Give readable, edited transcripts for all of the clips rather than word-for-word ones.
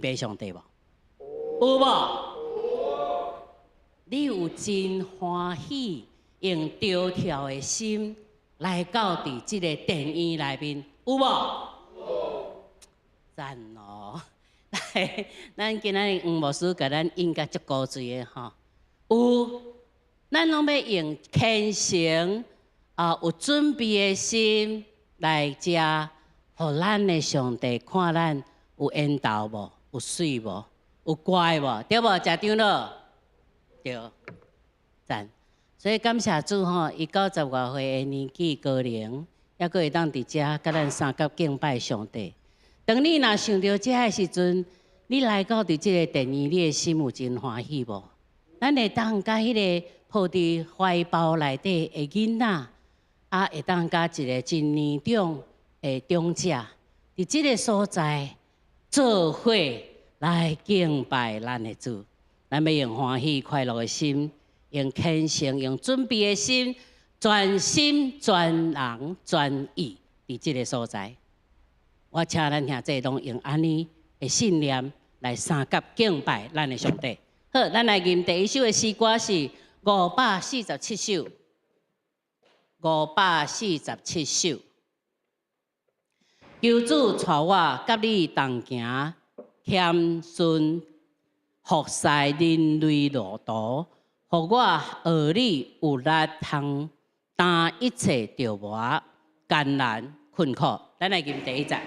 拜上帝無？有無？你有真歡喜，用跳跳的心來到佇這个殿院內面，有無？讚哦！來，咱今仔日黃牧師共咱印甲足古錐的吼，有，咱攏欲用虔誠啊，有準備的心來遮，予咱的上帝看咱有緣投無，有媠無，有乖無，對無？謝長老，對，讚。所以感謝主吼，伊九十外歲的年紀高齡，猶閣會當佇遮佮咱相佮敬拜上帝。當你若想著這个時陣，你來到佇這个殿院，你的心有真歡喜無？咱會當佮彼个抱佇懷抱內底的囡仔，啊，會當佮一个真年長的長者，佇這个所在做伙來敬拜咱的主。咱欲用歡喜快樂的心，用虔誠、用準備的心，全心全人全意佇這个所在。我請咱兄弟攏用按呢的信念來相佮敬拜咱的上帝。好，咱來吟第一首的詩歌是547首，547首。求主帶我佮你同行，謙遜服侍人類路途，予我學你有力通擔一切著磨艱難困苦。咱來吟第一節。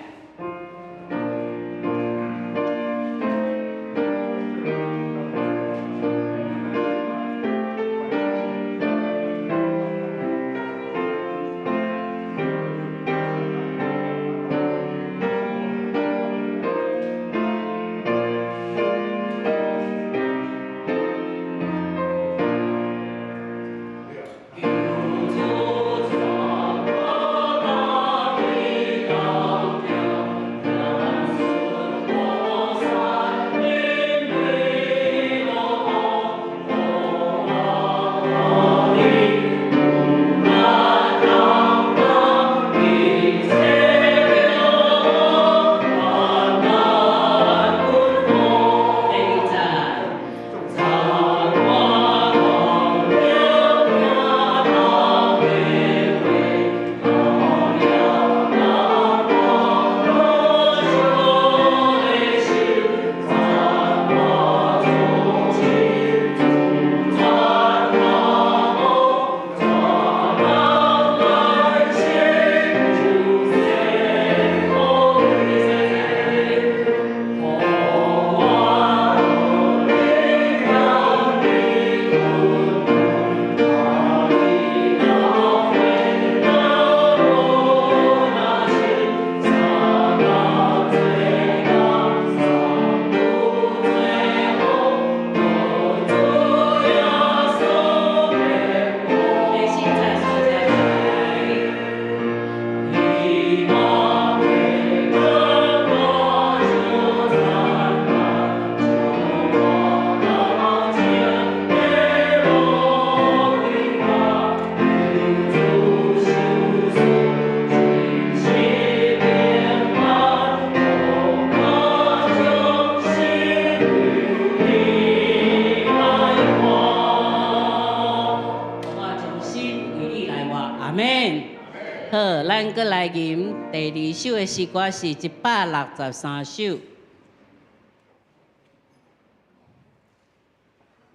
好，咱閣來吟第二首的詩歌是163首。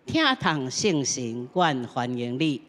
疼痛聖神，阮歡迎你。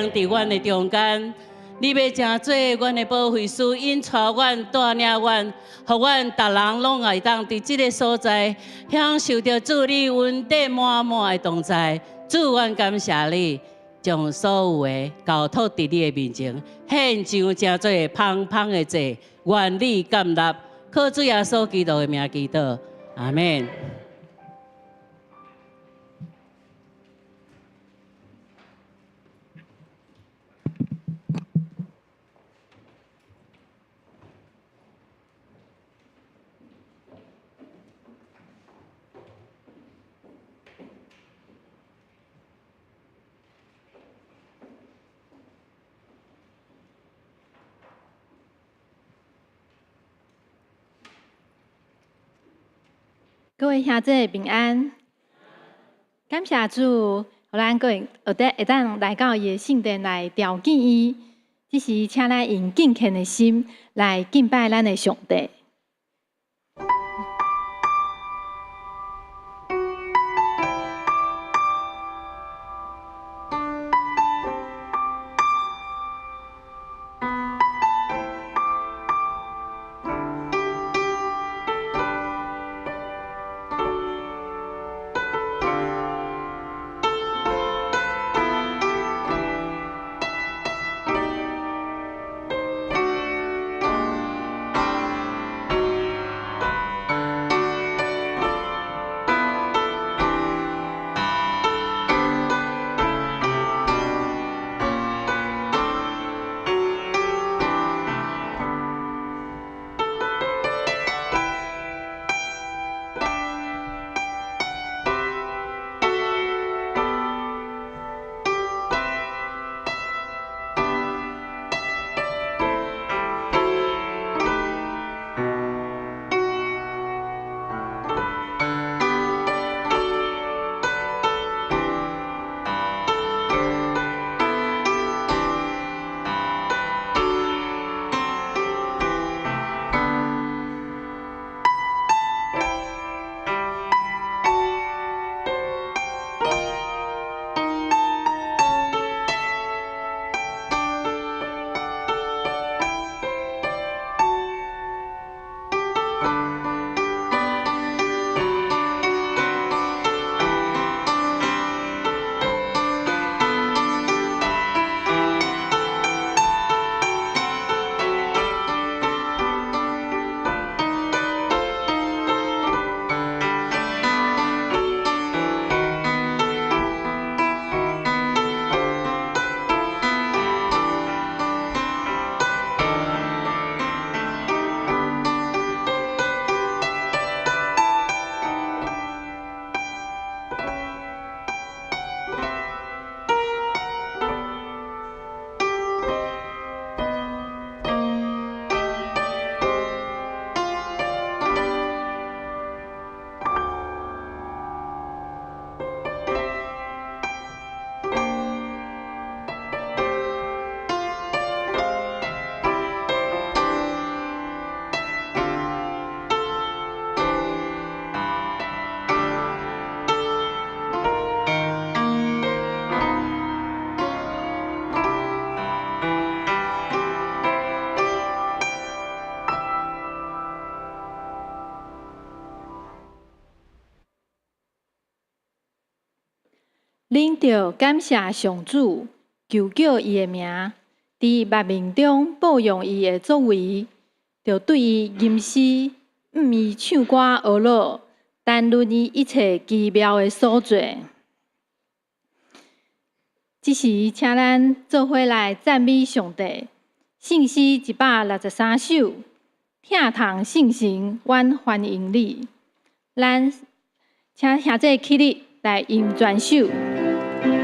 行佇阮的中間，你欲成做阮的保惠師，引帶阮、帶領阮，予阮逐人攏會當佇這个所在享受著主你恩典滿滿的同在。主，阮感謝你，將所有的交託佇你的面前，獻上成做芳芳的祭，願你接納，靠主耶穌基督的名祈禱，阿們。各位兄弟平安，感謝主，予咱閣會得會當來到伊的聖殿來朝見伊。這時，請咱用敬虔的心來敬拜咱的上帝。恁著感謝上主，求叫伊的名，佇萬民中報揚伊的作為，著對伊吟詩，向伊唱歌呵咾，談論伊一切奇妙的所作。這時，請咱做伙來讚美上帝。聖詩163首，疼痛聖神，阮歡迎你。咱請兄弟起立來吟全首。 Thank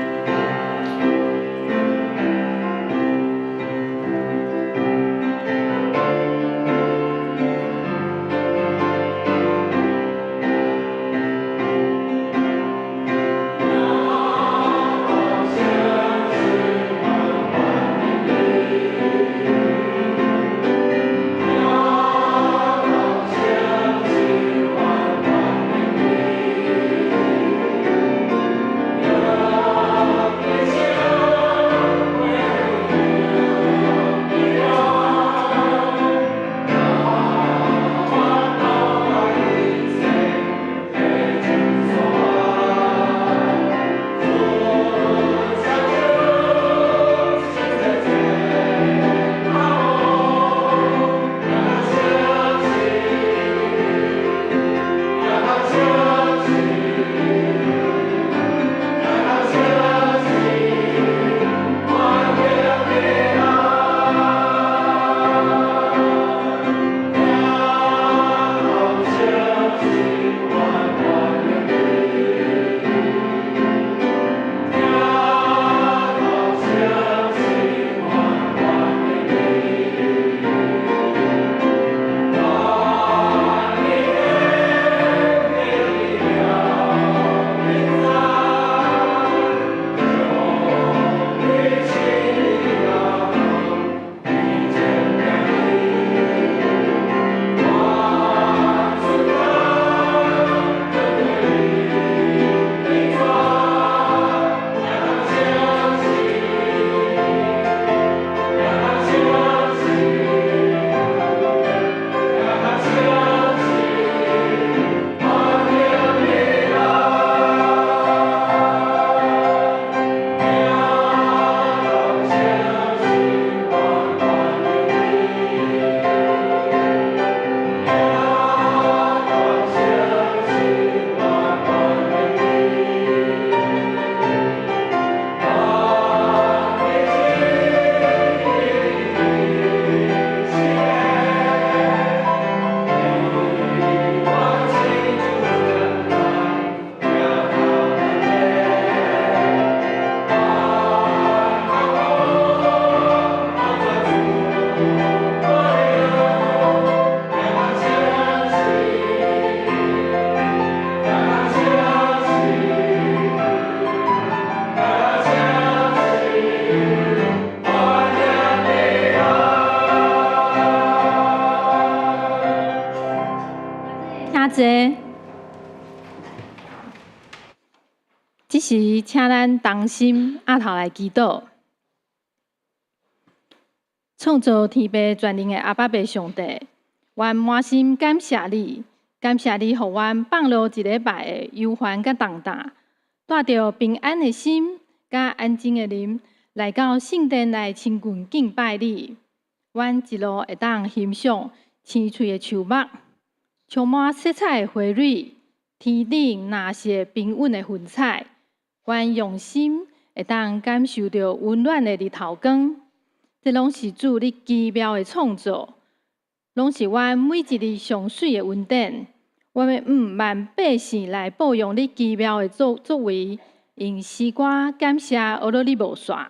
濟。這時，請咱同心阿頭來祈禱。創造天父全能的阿爸父上帝，阮滿心感謝你，感謝你予阮放落一禮拜的憂煩佮重擔，帶著平安的心佮安靜的靈來到聖殿來親近敬拜你。阮一路會當欣賞青翠的樹木，充滿色彩的花蕊，天頂藍色平穩的雲彩。阮用心會當感受著溫暖的日頭光。這攏是主你奇妙的創造，攏是阮每一日上媠的恩典。阮欲向萬百姓來報揚你奇妙的作為，用詩歌感謝呵咾你無煞。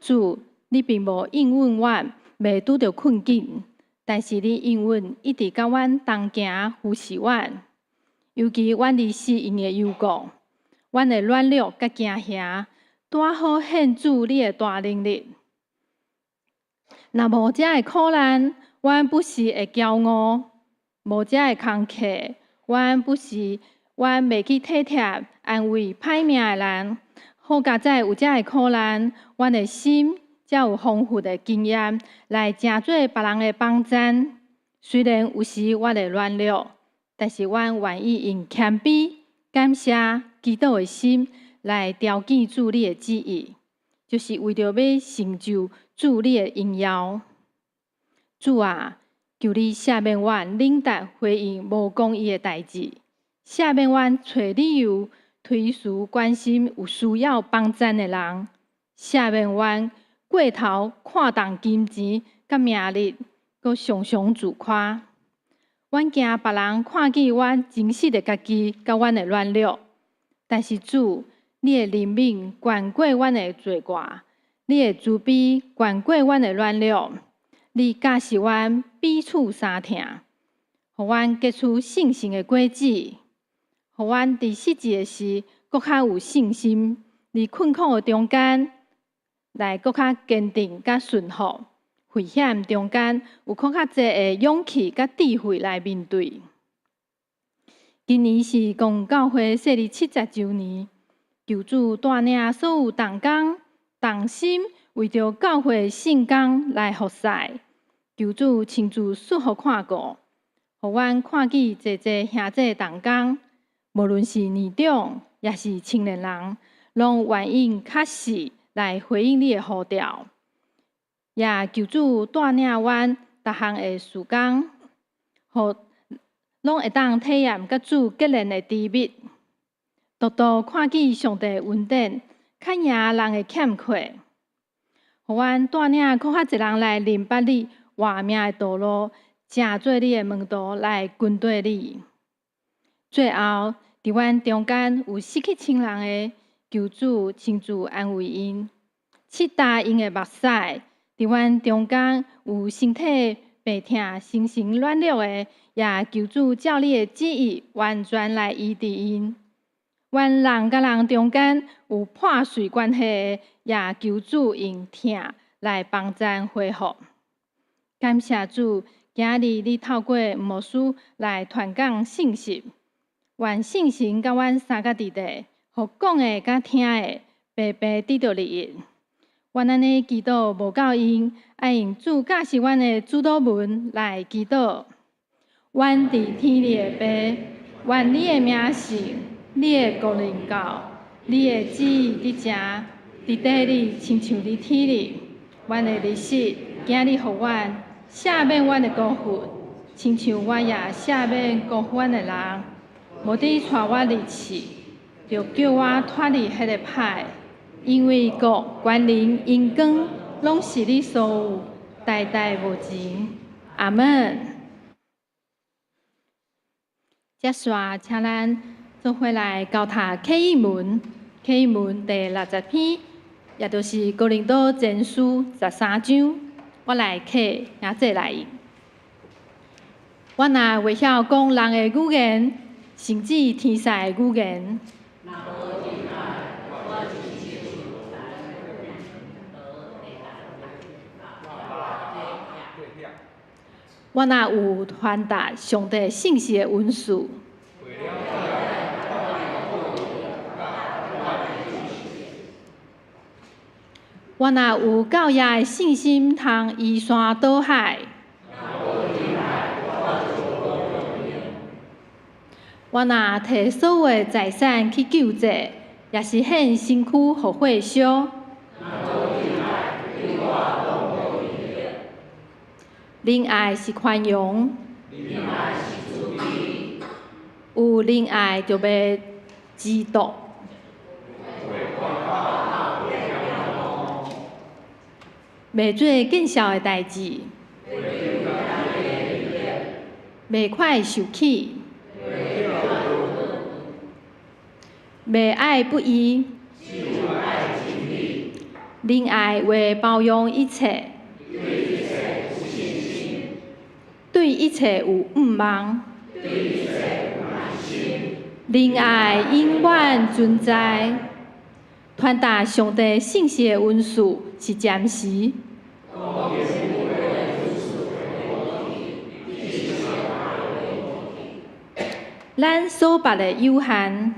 主，你並無應允阮袂拄著困境，但是你應允一直佮阮同行，扶持阮。尤其阮佇死蔭的幽谷，阮的軟弱佮驚嚇，拄好顯主你的大能力。若無這个苦難，阮不是會驕傲；無這个工課，阮袂去體貼安慰歹命的人。好佳哉有這个苦難，阮的心才有豐富的經驗來成做別人的幫贊。雖然有時我會軟弱，但是阮願意用謙卑、感謝、祈禱的心來調整主你的旨意，就是為著欲成就主你的榮耀。主啊，求你赦免阮冷淡回應無公義的代誌，赦免阮揣理由推辭關心有需要幫贊的人，赦免阮過頭看重金錢佮名利，閣常常自誇。阮驚別人看見阮真實的家己佮阮的軟弱，但是主，你的憐憫懸過阮的罪過，你的慈悲懸過阮的軟弱，你教示阮彼此相疼，予阮結出信心的果子，予阮佇失志的時，閣較有信心；佇困苦的中間，來閣較堅定佮順服；危險中間，有閣較濟的勇氣佮智慧來面對。今年是公教會設立70週年，求主帶領所有同工同心，為著教會聖工來服侍。求主親自祝福看顧，予阮看見濟濟兄弟同工，無論是年長抑是青年人，攏願意確實來回應你的呼召。也求主帶領阮逐項的事工，予攏會當體驗佮主結連的甜蜜，獨獨看見上帝恩典，較贏人的欠缺，予阮帶領閣較濟人來認捌你活命的道路，成做你的門徒來跟綴你。最後，佇阮中間有失去親人的，求主親自安慰𪜶，拭乾𪜶的目屎。佇阮中間有身體病痛、心神軟弱的，也求主照你的旨意完全來醫治𪜶。阮人佮人中間有破碎關係的，也求主用疼來幫贊恢復。感謝主，今日你透過吳牧師來傳講信息，願聖神佮阮相佮佇咧，予講的佮聽的白白得著利益。阮按呢祈禱無夠用，愛用主教示阮的主禱文來祈禱。阮佇天裡的父，願你的名聖，你的國臨到，你的旨意得成，佇地裡親像佇天裡。阮的日食，今日予阮，赦免阮的過犯，親像阮也赦免過犯的人。無得帶阮入試，著救我脫離彼个歹。因為國、權能、榮光，攏是你所有，代代無盡。阿門。接續，請咱做伙來交讀啟應文，啟應文第60篇，也就是哥林多前書13章。我來啟兄弟來應。我若會曉講人的語言，甚至天使的語言。若無仁愛，我親像銅鑼的人。我若有傳達上帝信息的恩賜，我若有夠額的信心，通移山倒海，我若提所有的財產去救濟，抑是獻身軀予火燒，仁愛是寬容，有仁愛就袂嫉妒，袂做見笑的代誌，袂快受氣，袂愛不義，仁愛會包容一切。對一切有向望，仁愛永遠存在。傳達上帝信息的恩賜是暫時。咱所捌的有限。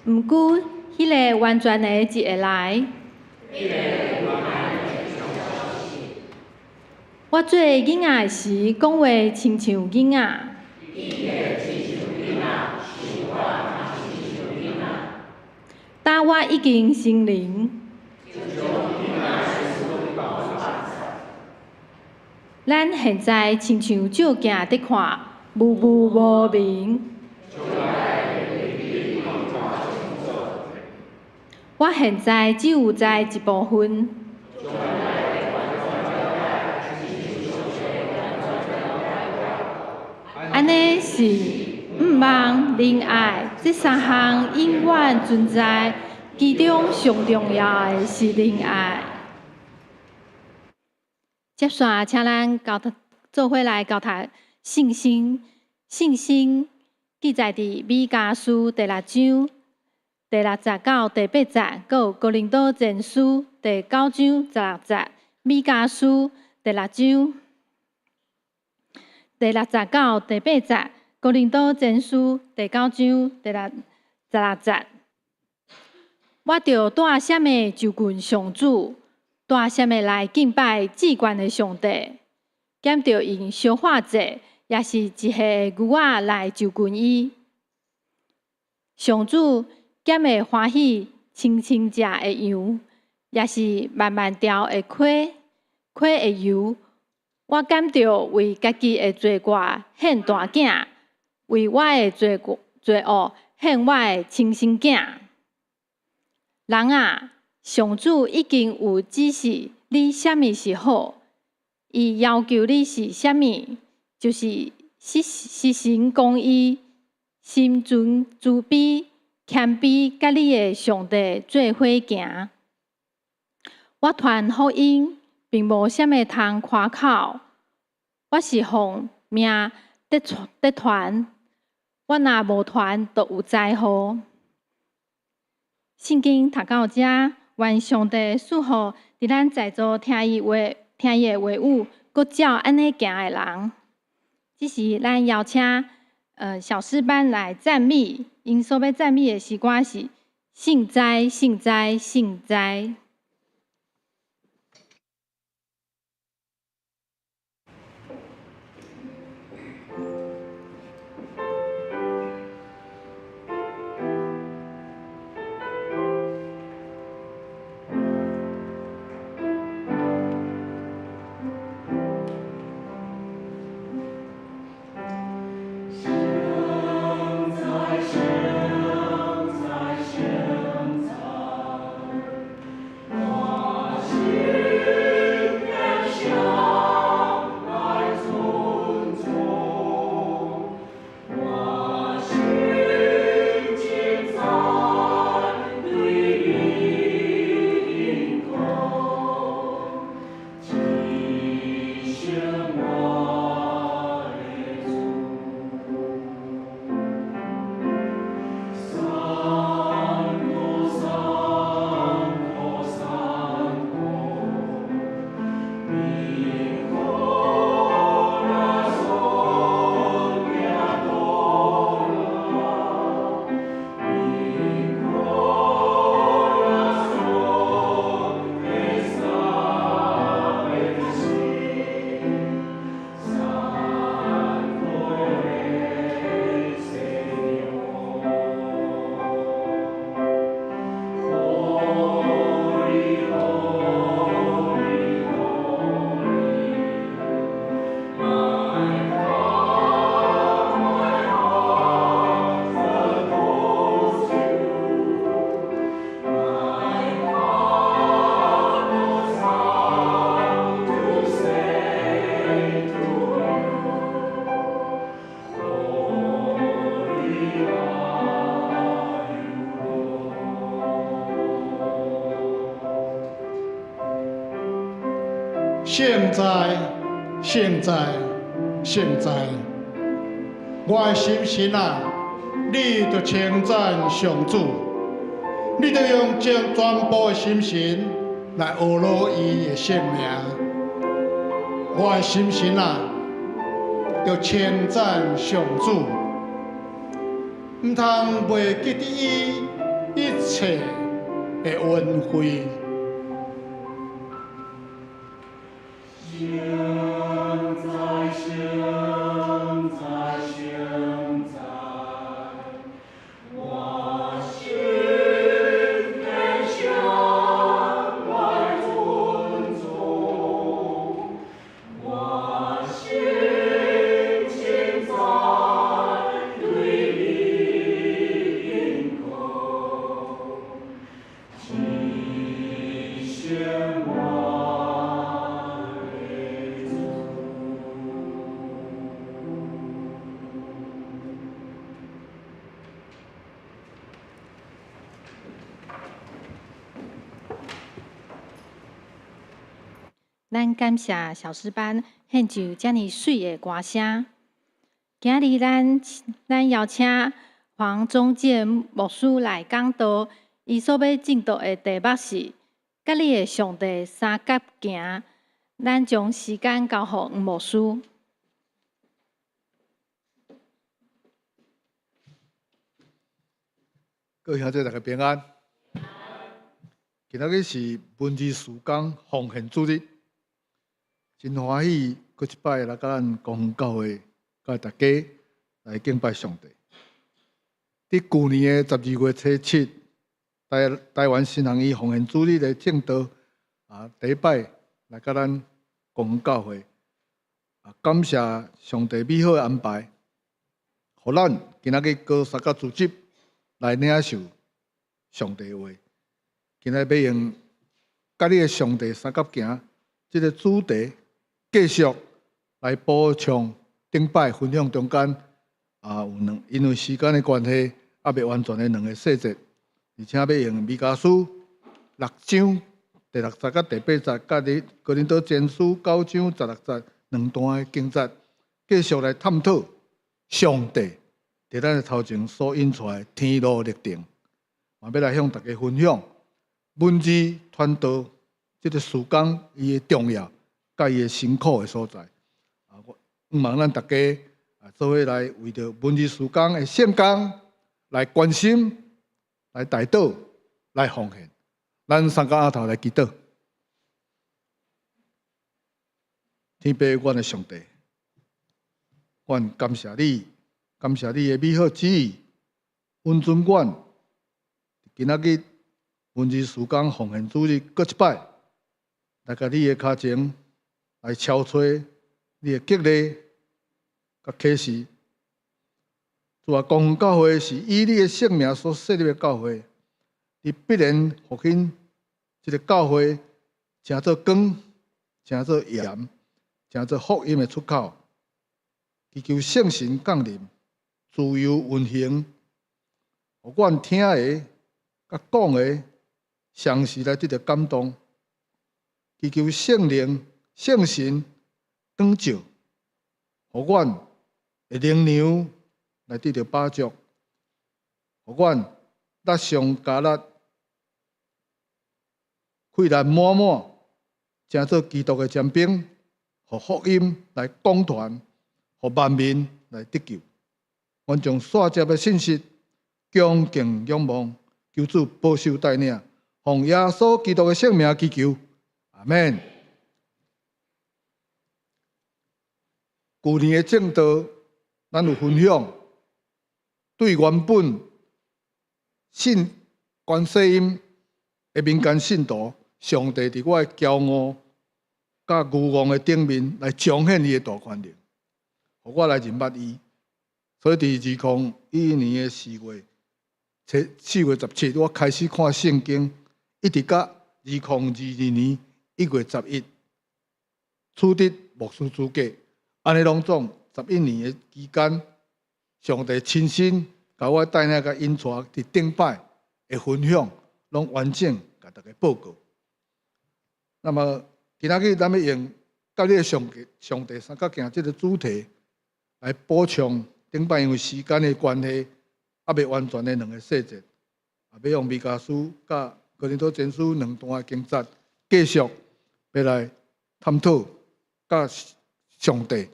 毋過，彼个完全的一會來。我做囡仔時，講話親像囡仔。當我已經成人，咱現在親像照鏡佇看，霧霧無明。我現在只有知一部分。按呢是向望、仁愛，這三項永遠存在。其中上重要的是仁愛。接續，請咱交做伙來交讀信心。信心記載佇彌迦書第六章第六節到第八節，閣有哥林多前書第九章十六節。彌迦書第六章第六節到第八節，哥林多前書第九章第六十六節。我著帶啥物就近上主，帶啥物來敬拜至懸的上帝，兼著用燒化祭，抑是一歲的牛仔來就近伊。上主敢會歡喜清清食的羊，抑是慢慢條的溪溪的油？我敢著為家己的罪過獻大囝，為我的罪罪惡獻我的親生囝。人啊，上主已經有指示你啥物是好，伊要求你是啥物，就是實實行公義，心存慈悲，謙卑，佮你的上帝做伙行。我傳福音，並無啥物通誇口，我是奉命得得傳，我若無傳，就有災禍。聖經讀到遮，願上帝賜予佇咱在座聽伊話、聽伊的話語，閣照按呢行的人。這時，咱邀請小詩班來讚美，𪜶所欲讚美的詩歌是《聖哉，聖哉，聖哉》。聖哉，聖哉，聖哉。聖哉，聖哉，聖哉！我的心神啊，你著稱讚上主，你著用全部的心神來呵咾伊的聖名。我的心神啊，著稱讚上主，毋通袂記得伊一切的恩惠。咱感謝小詩班獻上遮爾媠的歌聲。今日咱邀請黃宗健牧師來講道，伊所欲證道的題目是“佮你的上帝相佮行”。咱將時間交予黃牧師。各位兄弟，大家平安。今仔日是文字事工奉獻主日。真歡喜，閣一擺來佮咱光復教會，佮大家來敬拜上帝。佇舊年的12月初7，台灣神學院奉獻主日的證道啊，第一擺來佮咱光復教會啊，感謝上帝美好的安排，予咱今仔日閣相佮組織來領受上帝話。今仔日欲用佮你的上帝相佮行這个主題，繼續來補充頂擺分享中間啊，有兩，因為時間的關係，猶未完全的兩個細節，而且欲用彌迦書六章第六節佮第八節，佮你哥林多前書九章十六節兩段的經節，繼續來探討上帝佇咱的頭前所引出來的天路歷程，嘛欲來向大家分享文字傳道這个事工伊的重要。佮伊的辛苦的所在，啊，我向望咱大家啊，做伙來為著文字事工的聖工來關心、來代禱、來奉獻。咱三個阿頭來祈禱，天父，阮的上帝，阮感謝你，感謝你的美好旨意，允准阮今仔日文字事工奉獻主日閣一擺來共你的跤前。來敲揣你的激勵佮啟示。主啊，光復教會是以你的聖名所設立的教會，你必然復興這个教會，成做光，成做鹽，成做福音的出口。祈求聖神降臨，自由運行，予阮聽的、佮講的，同時來得著感動。祈求聖靈。聖神光照，予阮的靈糧來得著飽足，予阮力上加力，氣力滿滿，成做基督的尖兵，予福音來廣傳，予萬民來得救。阮將煞接的信息，恭敬仰望，求主保守帶領，奉耶穌基督的聖名祈求，阿們。舊年的證道，咱有分享，對原本信觀世音的民間信徒，上帝佇我的驕傲佮愚妄的頂面來彰顯伊的大權能，予我來認捌伊。所以佇2011年的4月17，我開始看聖經，一直到2022年1月11，取得牧師資格。按呢攏總11年的期間，上帝親身共我帶領佮引帶佇頂擺的分享，攏完整共大家報告。那麼今仔日咱欲用佮你的上帝上帝三角行這个主題來補充頂擺因為時間的關係，猶未完全的兩个細節，啊，欲用彌迦書佮哥林多前書兩段的經節，繼續欲來探討佮上帝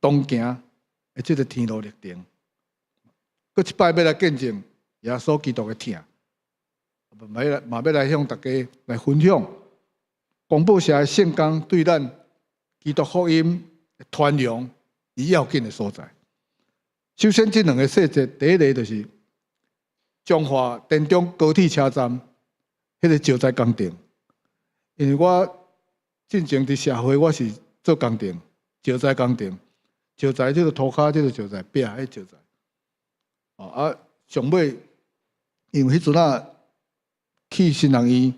同行的這个天路歷程。閣一擺欲來見證耶穌基督的疼，嘛欲來嘛欲來向大家來分享光寶社的聖工對咱基督福音的傳揚伊要緊的所在。首先，這兩个細節，第一个就是彰化田中高鐵車站彼个石材工程，因為我進前佇社會我是做工程，石材工程，石材這个塗跤，這个石材壁，彼石材。哦啊，上尾因為彼陣仔去新人院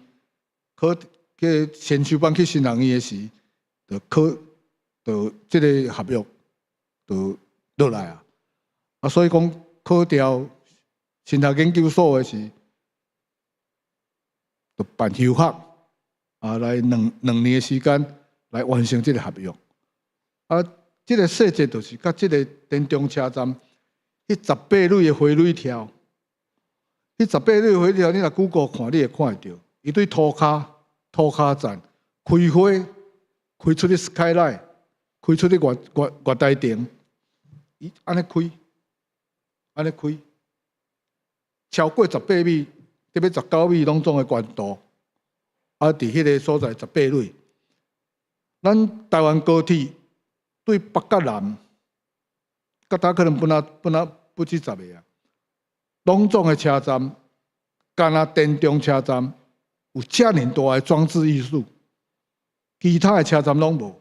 考去先修班去新人院的時，就考就這个合約就落來啊。啊，所以講考著神學研究所的時，就辦休學啊，來兩年的時間來完成這个合約。啊，這个細節就是佮這个田中車站彼十八蕊的花蕊柱，彼十八蕊的花蕊柱，你若 Google 看，你會看會著。伊對塗跤站開花，開出去 skyline，開出去月台頂，伊按呢開，按呢開，超過十八米，特別19米攏總的懸度，啊，佇彼个所在十八蕊。咱台灣高鐵對北佮南，佮搭可能本來不止十个啊，攏總的車站，干焦田中車站有遮爾大的裝置藝術，其他的車站攏無。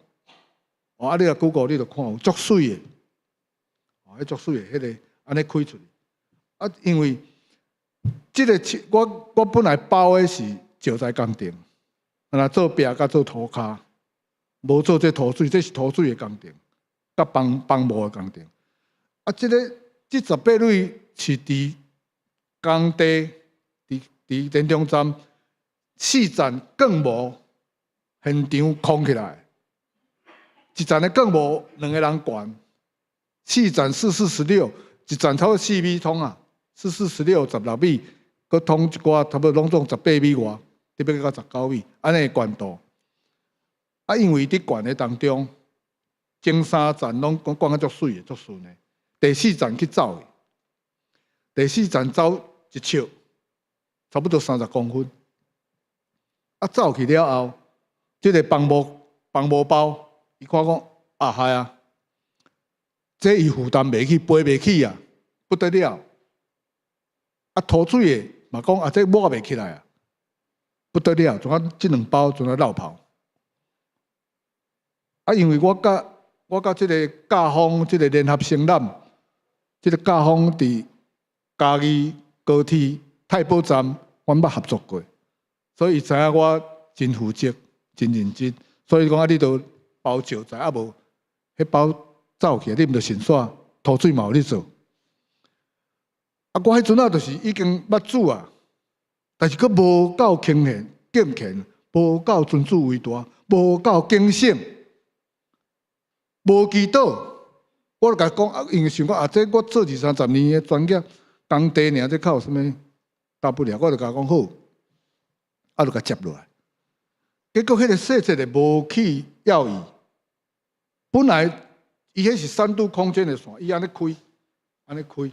哦，啊，你若 Google 你就看有足媠的，哦，彼足媠的，彼个按呢開出去。啊，因為這个我本來包的是石材工程，啊，做壁佮做塗跤，無做這塗水，這是塗水的工程，佮幫模的工程。啊，這个這十八蕊是佇工地，佇田中站四層鋼模現場空起來，一層的鋼模兩个人懸，四層四四十六，一層差不多4米通啊，四四十六16米，閣通一寡差不多攏總十八米外，特別到19米，按呢懸度。啊，因為佇懸的當中，前三層攏講懸甲足媠的、足順的，第四層去走去，第四層走一尺，差不多30公分。啊，走去了後，這个幫模包，伊看講啊，係啊，這伊負擔袂起，背袂起啊，不得了。啊，塗水的嘛講啊，這抹袂起來啊，不得了，怎啊這兩包怎啊落跑？啊，因為我佮這个甲方這个聯合承攬，這个甲方佇嘉義高鐵太保站，阮捌合作過，所以伊知影我真負責、真認真，所以講啊，你著包石材啊無，彼包走去，你毋著順紲塗水嘛有咧做。啊，我彼陣仔就是已經捌主啊，但是閣無夠敬虔、敬虔，無夠尊主為大，無夠警醒，無祈禱。我就共伊講啊，因為想講啊，這我做二三十年的專業工地爾，這較有啥物大不了？我就共伊講好，啊，就共接落來。結果彼个細節的無去要伊，本來伊彼是3度空間的線，伊按呢開，按呢開，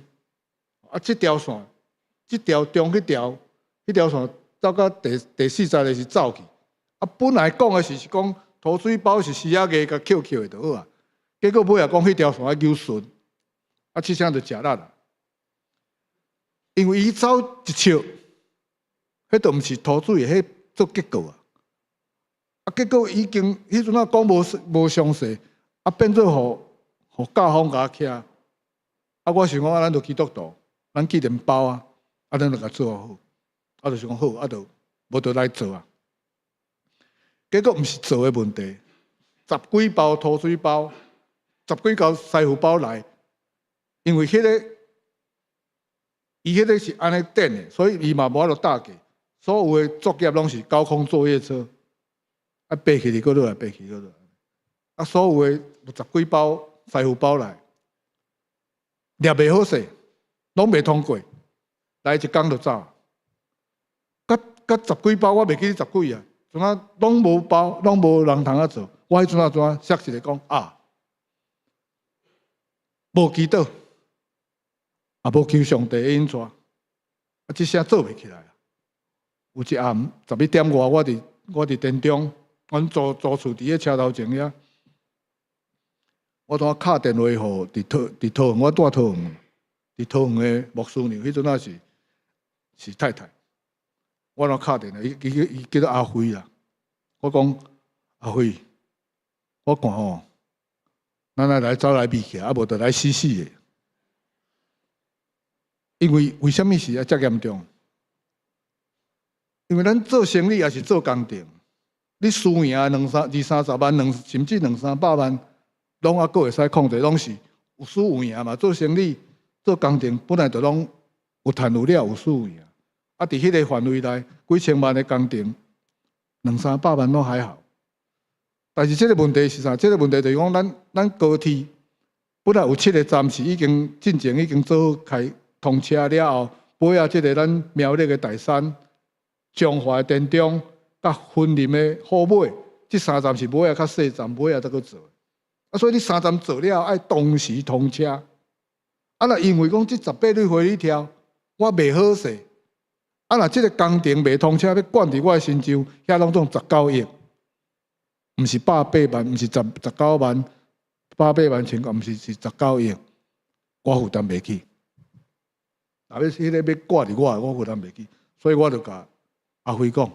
啊，這條線，這條中彼條，彼條線走到第四層的是走去。啊，本來講的是講塗水包是絲仔硬共抾抾的就好啊，結果尾仔講彼條線愛扭順，啊，這聲就食力啦。因為伊走一尺，彼就毋是塗水的，彼做結構啊。啊，結果已經彼陣仔講無詳細，啊，變做予甲方共徛。啊，我想講啊，咱就基督徒，咱既然包啊，啊，咱就共做好。啊，就是講好，啊，就無就來做啊。結果毋是做的問題，十幾包塗水包，十幾包師傅包來，因為彼个伊彼个是按呢電的，所以伊嘛無法度搭過。所有的作業攏是高空作業車。啊，爬起去閣落來，爬起閣落來。啊，所有的有十幾包師傅包來，掠袂好勢，攏袂通過，來一工就走。佮佮十幾包，我袂記得十幾啊，怎啊攏無包，攏無人通啊做。我彼陣啊怎啊，說一个講啊，無祈禱，也無求上帝的引帶，啊，這聲做袂起來啊。有一暗11點外，我佇田中，阮租厝佇咧車頭前遐，我拄仔敲電話予佇桃園，我住桃園，佇桃園的牧師娘，彼陣仔是太太，我拄敲電話，伊叫做阿輝啦。我講阿輝，我看吼，咱來走來比起來，啊無就來死死的。因為為啥物事啊遮嚴重？因為咱做生意也是做工程，你輸贏兩三二三十萬，兩甚至兩三百萬，攏猶閣會使控制，攏是有輸有贏嘛。做生意、做工程本來就攏有趁有掠，有輸有贏。啊，佇彼個範圍內，幾千萬的工程，兩三百萬攏還好。但是這個問題是啥？這個問題就是講，咱高鐵本來有七個站是已經進前已經做好開通車了後，尾仔這個咱苗栗的大山、彰化的田中、佮雲林的虎尾，這三站是尾仔較細站，尾仔才閣做。啊，所以你三站做了後，愛同時通車。啊，若因為講這十八蕊火車，我袂好勢。啊，若這個工程袂通車，欲灌佇我的身上，遐攏總十九億，毋是百八萬，毋是十九萬，百八萬千，毋是是十九億，我負擔袂起。若欲彼個欲掛佇我，我負擔袂起，所以我就共阿輝講，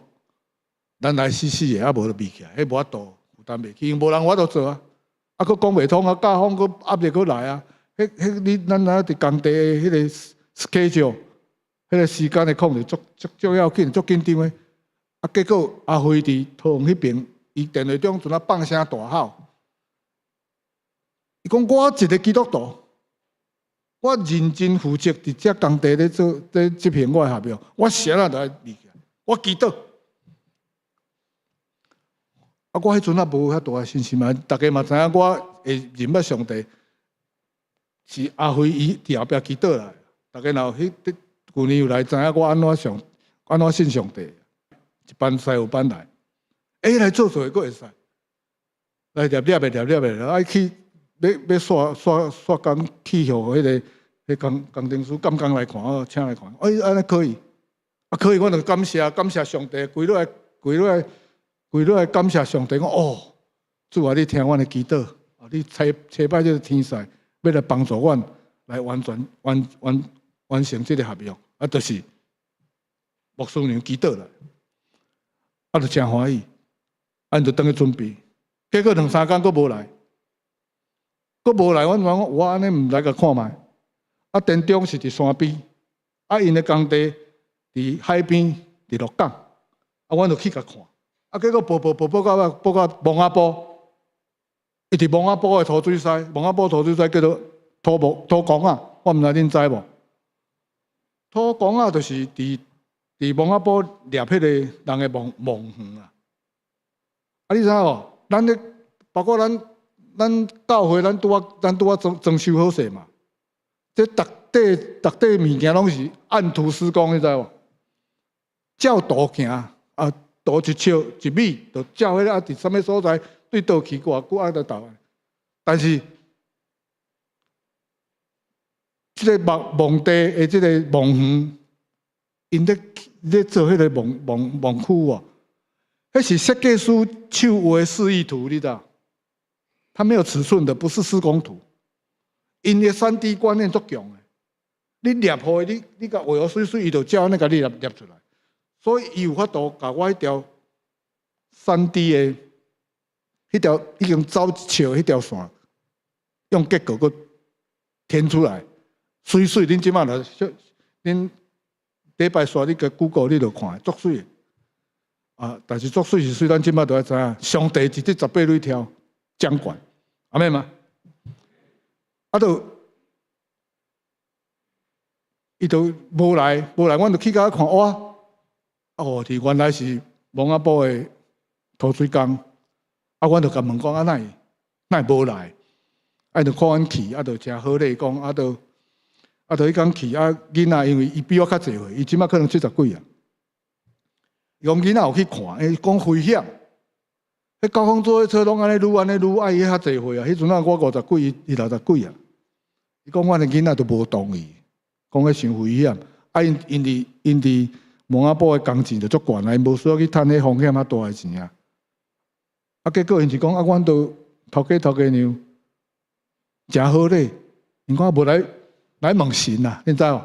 咱來死死的，啊無就離起來，彼無法度負擔袂起，因為無人法度做啊，啊，閣講袂通啊，甲風閣壓力閣來啊，彼你咱若佇工地的彼個 schedule，彼個時間的控制足足足要緊，足緊張的。啊，結果阿輝佇桃園彼爿，伊電話中陣仔放聲大吼，伊講我一個基督徒，我認真負責佇這工地咧做咧執行我的合約，我啥人都愛離起來，我祈禱。啊，我彼陣也無遐大的信心啊，大家嘛知影我會認捌上帝，是阿輝伊佇後壁祈禱來。大家若有彼舊年有來知影我按怎上按怎信上帝，一班師傅班來，欸，來做做閣會使，來掠掠的掠掠的，愛去欲煞煞煞工去予彼個彼工程師監工來看，請來看，欸，按呢可以，啊可以，我就感謝感謝上帝，規落來規落來感謝上帝，講哦，主啊，你聽阮的祈禱，啊，你差派這個天使，欲來幫助阮來完全完完完成這個合約，啊，就是牧師娘祈禱啦，啊，就誠歡喜，啊，𪜶就轉去準備，結果兩三工閣無來，閣無來，阮講我按呢毋來共看覓，啊，田中是佇山邊，啊，𪜶的工地佇海邊，佇鹿港，啊，阮就去共看。啊！結果跋跋跋跋到墓仔埔，伊佇墓仔埔的塗水師，墓仔埔塗水師叫做土木土工仔，我毋知恁知無？土工仔就是佇墓仔埔掠彼個人的墓園啊！啊，你知影無？咱咧包括咱教會，咱拄仔裝修好勢嘛？這逐塊逐塊物件攏是按圖施工，你知無？照圖行啊！圖一尺一米，就照彼個啊，佇啥物所在對佗去偌久啊，就到。但是，這個墓地的這個墓園，𪜶咧做彼個墓區哦，彼是設計師手畫的示意圖，你知影？它沒有尺寸的，不是施工圖。𪜶的3D 觀念足強的，你掠予伊，你共畫予媠媠，伊就照按呢共你掠出來。所以伊有法度共我彼條3D 的彼條已經走一尺彼條線，用結構閣填出來，媠媠。恁這擺若恁禮拜紲你共 Google 你就看，足媠的。啊，但是足媠是媠，咱這擺都愛知影，上帝是這十八蕊柱掌權，阿們嗎？啊，就伊就無來，無來，阮就去共看，哇！哦，佇原來是墓仔埔的土水工，啊，阮就共問講啊，哪會哪會無來？啊，伊就看阮去，啊，就誠好禮講，啊，就啊，就彼工去，啊，囡仔因為伊比我較濟歲，伊這馬可能七十幾啊。伊講囡仔有去看，伊講危險。彼高空作業車攏按呢擼按呢擼，啊，伊較濟歲啊，彼陣啊我五十幾，伊六十幾啊。伊講阮的囡仔都無同意，講彼傷危險。啊，𪜶𪜶佇𪜶佇蒙阿波的工錢就足懸啊，𪜶無需要去趁彼風險較大的錢啊。啊，結果𪜶是講啊，阮都頭家頭家娘誠好咧，𪜶講無來來問神啊，你知無？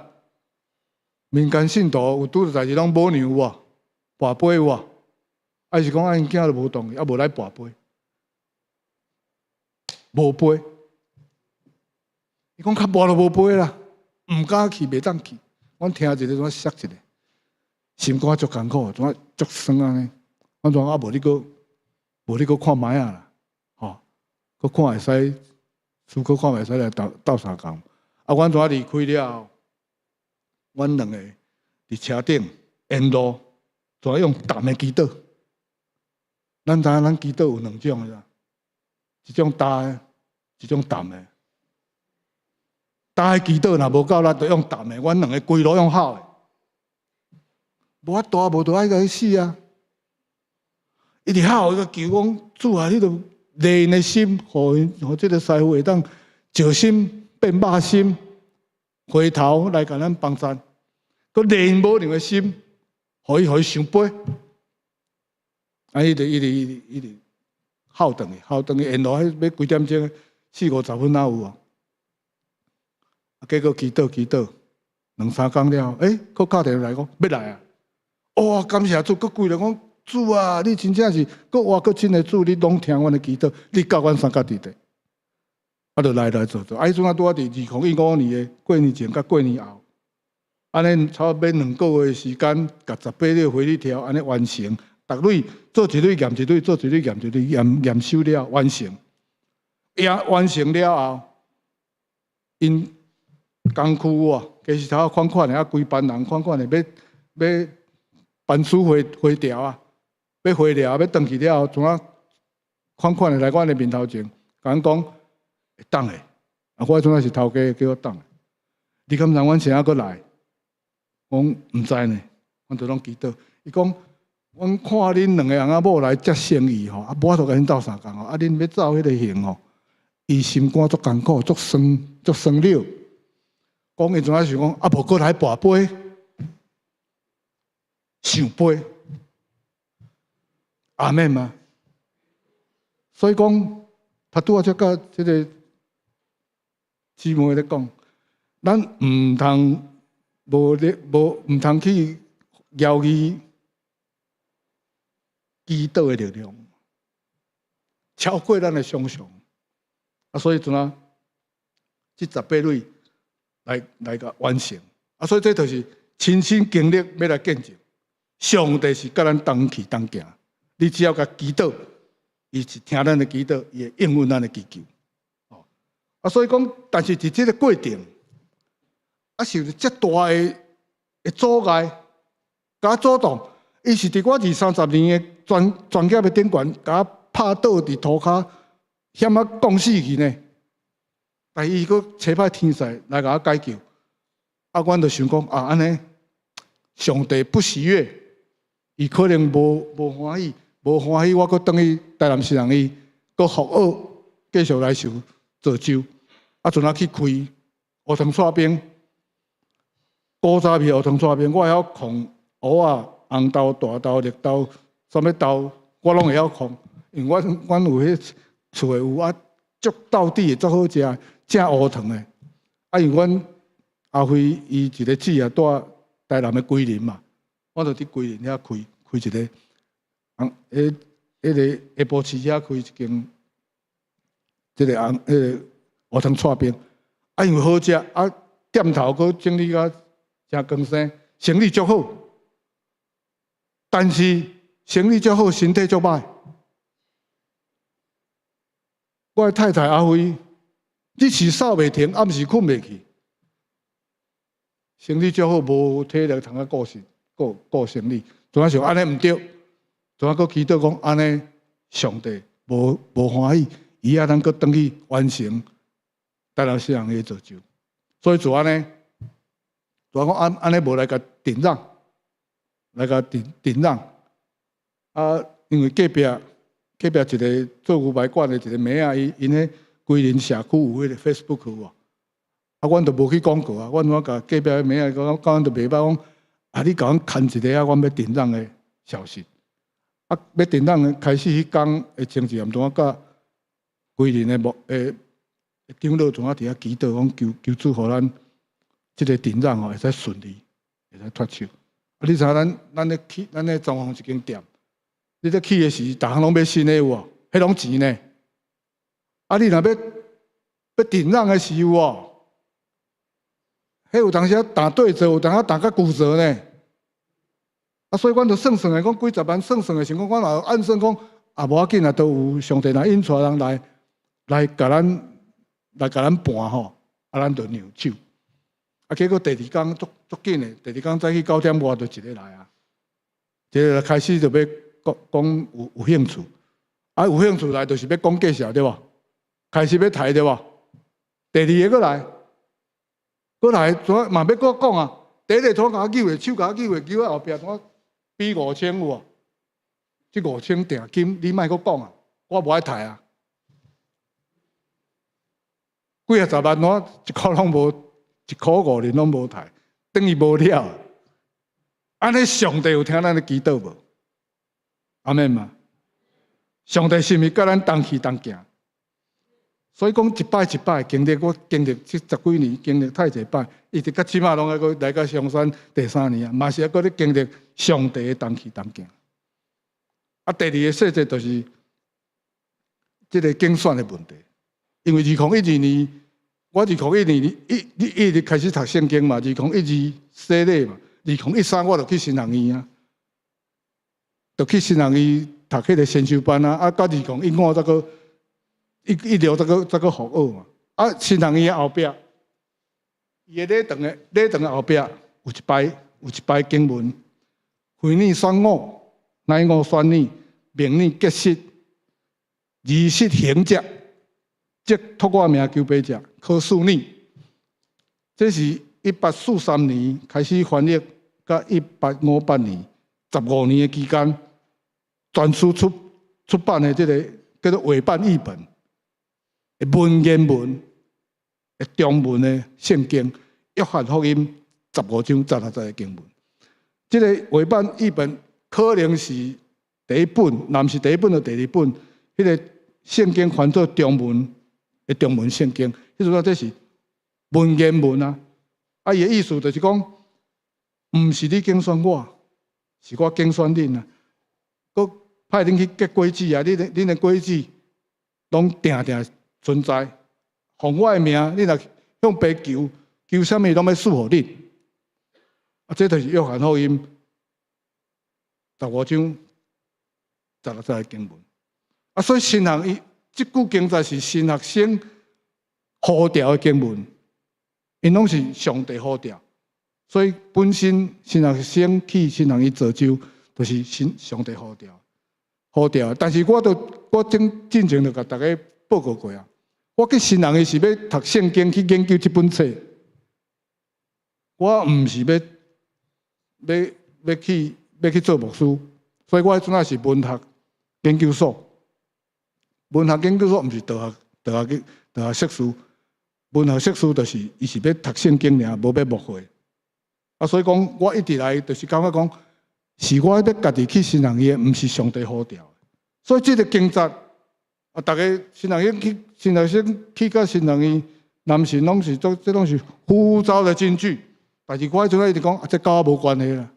民間信徒有拄著代誌攏母娘有無？跋杯有無？啊是講啊，𪜶囝都無同意，啊無來跋杯，無杯。伊講較無就無杯啦，毋敢去，袂當去。阮聽一个，怎啊摔一个，心肝足艱苦，怎啊足酸按呢？阮怎啊無你閣無你閣看覓仔啦，吼，閣看會使，思考看會使來鬥鬥相共。啊，阮怎啊離開了後，阮兩個佇車頂沿路，怎啊用淡的祈禱。咱知影咱祈禱有兩種的啦，一種焦的，一種淡的。焦的祈禱若無夠力，就用淡的。阮兩個規路用吼的，無法度啊，無就愛共伊死啊！一直吼，伊個求講主啊，你著煉𪜶的心，予𪜶予這个師傅會當石心變肉心，回頭來共咱幫贊。閣煉母娘的心，予伊予伊想飛。啊，伊就一直一直一直吼轉去，吼轉去，沿路彼欲幾點鐘？四五十分仔有啊。結果祈禱祈禱，兩三工了後，欸，閣敲電話來講欲來啊！哇，感謝主，閣跪落講主啊，你真正是閣活閣真的主，你攏聽阮的祈禱，你佮阮相佮佇咧。啊，就來來做做，啊，彼陣啊拄仔佇2015年的過年前佮過年後，按呢差不多欲兩個月時間，共十八個回力條按呢完成，逐蕊做一蕊驗一蕊，做一蕊驗一蕊，驗驗收了完成，也完成了後，𪜶工區啊，其實頭款款的啊，規班人款款的，欲欲班師回回調啊，欲回療，欲轉去了後，怎啊款款的來阮的面頭前，共阮講會當的，啊，我彼陣仔是頭家，叫我等。你敢知阮啥猶閣來？我講毋知呢，阮就攏祈禱。伊講，阮看恁兩個翁仔某來遮誠意吼，啊，無法度共恁鬥相共吼，啊，恁欲走彼个行吼，伊心肝足艱苦，足酸，足酸了。講伊陣仔想講，啊，無閣來跋杯，想飛，阿們嗎？所以講，他拄仔才佮這个姊妹咧講，咱毋通無咧無毋通去懷疑祈禱的力量，超過咱的想象。啊，所以陣仔這十八蕊來來共完成。啊，所以這就是親身經歷欲來見證，上帝是佮咱同去同行。你只要共祈禱，伊是聽咱的祈禱，伊會應允咱的祈求。哦，啊，所以講，但是佇這个過程，啊，受著遮大的的阻礙，共我阻擋，伊是佇我二三十年的專專業的頂懸，共我拍倒佇塗跤，險仔摃死去呢。但伊閣差派天使來共我解救。啊，阮就想講啊，按呢，上帝不喜悅，伊可能無無歡喜，無歡喜，我閣轉去台南市人醫，閣復學，繼續來受造就。啊，陣仔去開烏湯蔡冰，古早味烏湯蔡冰，我會曉控芋仔、紅豆、大豆、綠豆，啥物豆，我攏會曉控，因為阮阮有彼厝的有啊，足道地的，足好食，正烏糖的。啊，因為阮阿輝伊一个姊啊，住台南的龜林嘛，我就佇龜林遐開開一个，紅彼彼个下晡市遐開一間，這个紅彼个烏湯蔡冰，啊，因為好食，啊，店頭閣整理甲誠光鮮，生意足好，但是生意足好，身體足歹。我的太太阿輝，日時掃袂停，暗時睏袂去。生意足好，無體力通啊顧生顧顧生意，總仔想按呢毋對，怎啊閣祈禱講按呢，上帝無歡喜，伊愛咱閣轉去完成台南神學院的造就。所以就按呢，就講按呢無來共振嚷，來共振嚷。啊，因為隔壁一個做牛排館的一個妹仔，伊𪜶彼歸仁社區有彼個 Facebook 有無？啊，阮就無去廣告啊，阮怎共隔壁妹仔講，講就袂歹講，啊，你共阮牽一个啊，阮欲振嚷的消息。啊，欲振嚷的開始彼工的前一暗，怎啊佮歸仁的牧的長老怎啊佇遐祈禱，講求求主予咱這个振嚷吼會使順利，會使脫手。啊，你知影咱咧起，咱咧裝潢一間店，你咧起的時，逐項攏買新的有無？彼攏錢呢。啊，你若欲欲振嚷的時有無？彼有當時啊，擔對折，有當時擔較舊折呢。啊，所以阮就算算的，講幾十萬算算的，想講阮也按算講，啊，無要緊啊，都有上帝若引帶人來來共咱來共咱盤吼，啊，咱就讓手。啊，結果第二工足足緊的，第二工早起9點外就一个來啊，一个來開始就欲講講有興趣，啊，有興趣來就是欲講介紹對無？開始欲刣對無？第二个閣來，閣來怎嘛欲閣講啊？第一个怎共我扭的，手共我扭的，扭到後壁怎比5000有無？這五千訂金你莫閣講啊，我無愛刣啊！幾仔十萬我一箍攏無，一箍五銀攏無刣，等於無了。按呢，上帝有聽咱的祈禱無？阿們嗎？上帝是毋是佮咱同去同行？所以講一擺一擺經歷，我經歷這十幾年，經歷太濟擺，一直到這馬攏還閣來到松山第三年啊，嘛是還閣咧經歷上帝的同去同行。啊，第二個細節就是這个競選的問題，因為2012年，我2012年一一直開始讀聖經嘛，2012洗禮嘛，2013我就去神學院啊，就去神學院讀彼个先修班啊，啊，到2015才閣一一路才閣復學嘛。啊，神學院後壁，伊的禮堂的後壁有一排經文，非你選我，乃我選你，命你結實，而實行者，則託我名求爸者，可賜你。這是1843年開始翻譯，到1858年15年的期間，全書出版的這个叫做委辦譯本，文言文的中文的聖經，約翰福音15章16節的經文。這个委辦譯本可能是第一本，若毋是第一本就第二本。彼个聖經翻做中文的中文聖經，彼陣這是文言文啊。啊，伊的意思就是講，毋是你揀選我，是我揀選恁啊。閣派恁去結果子啊，恁的果子攏定定存在。奉我的名，你若向爸求，求啥物攏欲賜予恁。啊，這就是約翰福音15章16節的經文。啊，所以神學伊這句經節是神學生呼召的經文，𪜶攏是上帝呼召，所以本身神學生去神學院造就，就是神上帝呼召，呼召。但是我都我進前就共大家報告過啊，我去神學院是欲讀聖經去研究這本冊，我毋是欲去做牧師，所以我彼陣仔是文學研究所。文學研究所毋是道學碩士，文學碩士就是伊是欲讀聖經爾，無欲牧會。啊，所以講我一直來就是感覺講，是我欲家己去神學院，毋是上帝呼召。所以這个經節啊，逐个神學院去神學生去到神學院，男神攏是做這攏是呼召的金句。但是我彼陣仔一直講，啊，這佮我無關係啦。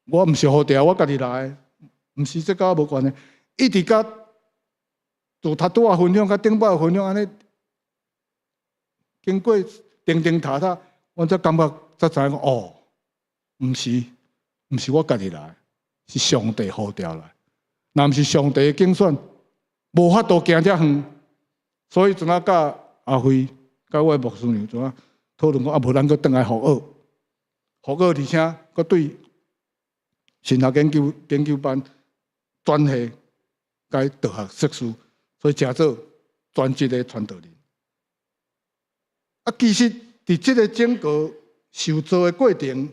我毋是呼召，我家己來，毋是這佮我無關係。一直到自頭拄仔分享，佮頂擺分享按呢，經過叮叮塔塔，我才感覺才知影講哦，毋是我家己來，是上帝呼召來。若毋是上帝的揀選，無法度行遮遠。所以陣仔佮阿輝、佮我的牧師娘陣仔討論講，啊，無咱閣轉來復學，復學而且閣對神學研究班轉系改道學碩士，所以成做專職的傳道人。啊，其實佇這個整個受造的過程，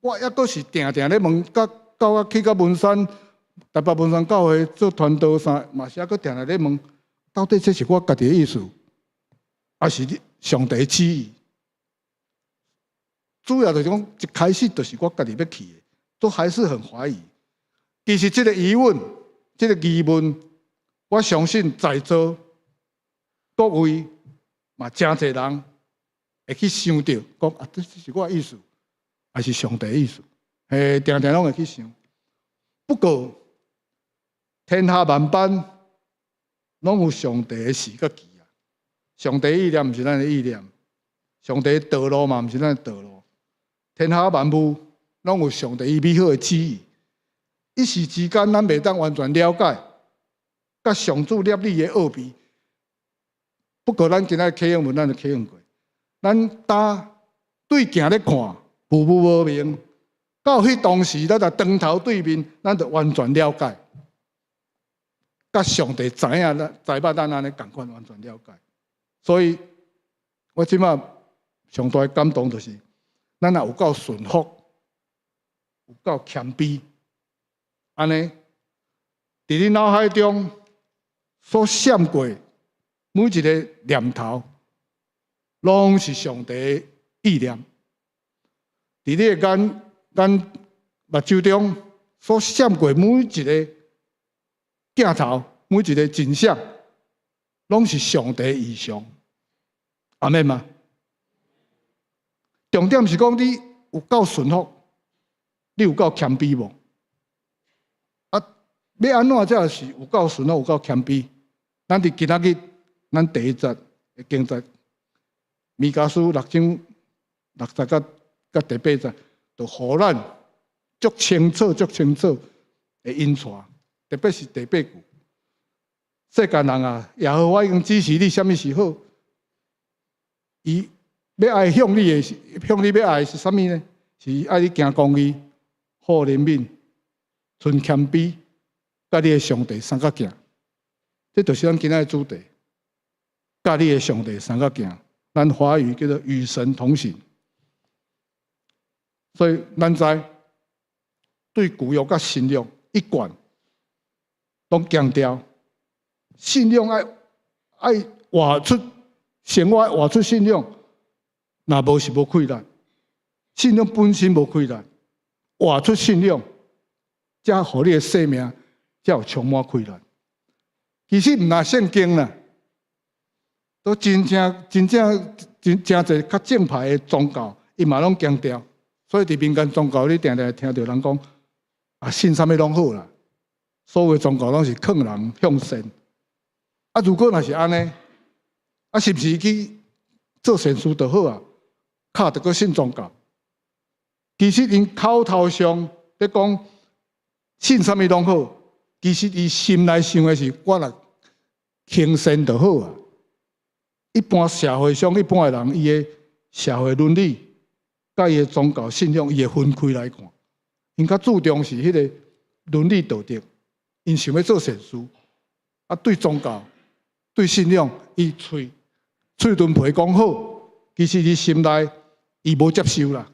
我猶閣是定定咧問，甲到我去到文山台北文山教會做傳道啥，嘛是猶閣定定咧問，到底這是我家己的意思，抑是你上帝旨意？主要就是講一開始就是我家己欲去的，都還是很懷疑。其實這個疑問，這個疑問，我相信在座各位嘛，誠濟人會去想著，講啊，這是我的意思，還是上帝的意思？嘿，定定攏會去想。不過天下萬般攏有上帝的時佮期啊！上帝意念毋是咱的意念，上帝的道路嘛毋是咱的道路。天下萬物攏有上帝伊美好的旨意，一時之間咱袂當完全了解，佮上主立你的奧秘。不過咱今仔啟用文，咱就啟用過。咱呾對鏡咧看，霧霧無明。到彼當時，咱就當頭對面，咱就完全了解。佮上帝知影，咱知捌咱按呢仝款完全了解。所以，我這馬上大的感動就是，咱若有夠順服，有夠謙卑，按呢，佇你腦海中所閃過每一個念頭，攏是上帝的意念。佇你的眼眼目睭中所閃過每一個鏡頭，每一個景象，攏是上帝的異象。阿們嗎？重點是講你有夠順服，你有夠謙卑無？啊，欲按怎才是有夠順服、有夠謙卑？咱佇今仔日，咱第一節的經節，彌迦書六章六節佮佮第八節，就予咱足清楚、足清楚的引帶，特別是第八句。世間人啊，耶和華已經指示你啥物是好，伊欲愛向你的，向你欲愛的是啥物呢？是愛你行公義、好憐憫、存謙卑，佮你的上帝相佮行。這就是咱今仔的主題，佮你的上帝相佮行。咱華語叫做與神同行。所以咱知對舊約佮新約一貫攏強調，信仰愛愛活出生活，活出信仰，若無是無氣力。信仰本身無氣力，活出信仰，才予你的生命才有充滿氣力。其實毋但聖經啦，都真正真正真誠濟較正派的宗教，伊嘛攏強調。所以佇民間宗教，你定定聽著人講啊，信啥物攏好啦。所有宗教攏是勸人向善。啊，如果若是按呢，啊，是毋是去做善事就好啊？較著閣信宗教？其實𪜶口頭上咧講信啥物攏好，其實伊心內想的是我若行善就好啊。一般社會上一般的人，伊的社會倫理佮伊的宗教信仰，伊會分開來看。𪜶較注重是彼個倫理道德，𪜶想欲做善事。啊，對宗教、對信仰，伊喙喙唇皮講好，其實伊心內伊無接受啦。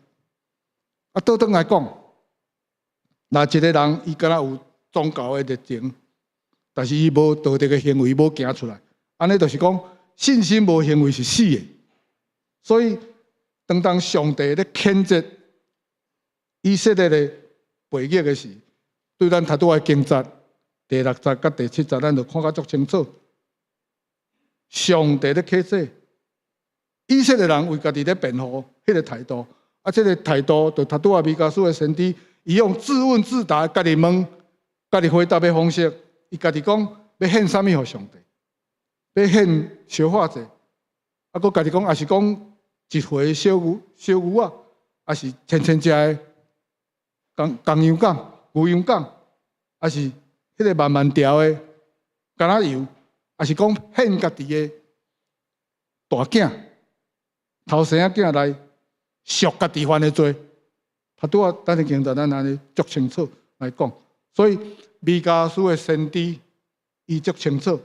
啊，倒轉來講，若一個人伊敢若有宗教的熱情，但是伊無道德的行為，無行出來，按呢就是講信心無行為是死的。所以，當當上帝咧譴責以色列的背逆的時，對咱頭拄仔經節第六節佮第七節，咱就看甲足清楚。上帝咧譴責以色列人為家己咧辯護，彼個態度，啊，這個態度就頭拄仔彌迦書的先知，伊用自問自答，家己問、家己回答的方式，伊家己講欲獻啥物予上帝，欲獻燒化祭，啊，閣家己講，抑是講一歲小牛、小牛仔，抑是千千隻的公公羊公、牛羊公，抑是彼個萬萬條的橄欖油，抑是講獻家己的大囝、頭生仔囝來贖家己犯的罪。頭拄仔等陣經節咱按呢足清楚來講，所以彌迦書的先知，伊足清楚，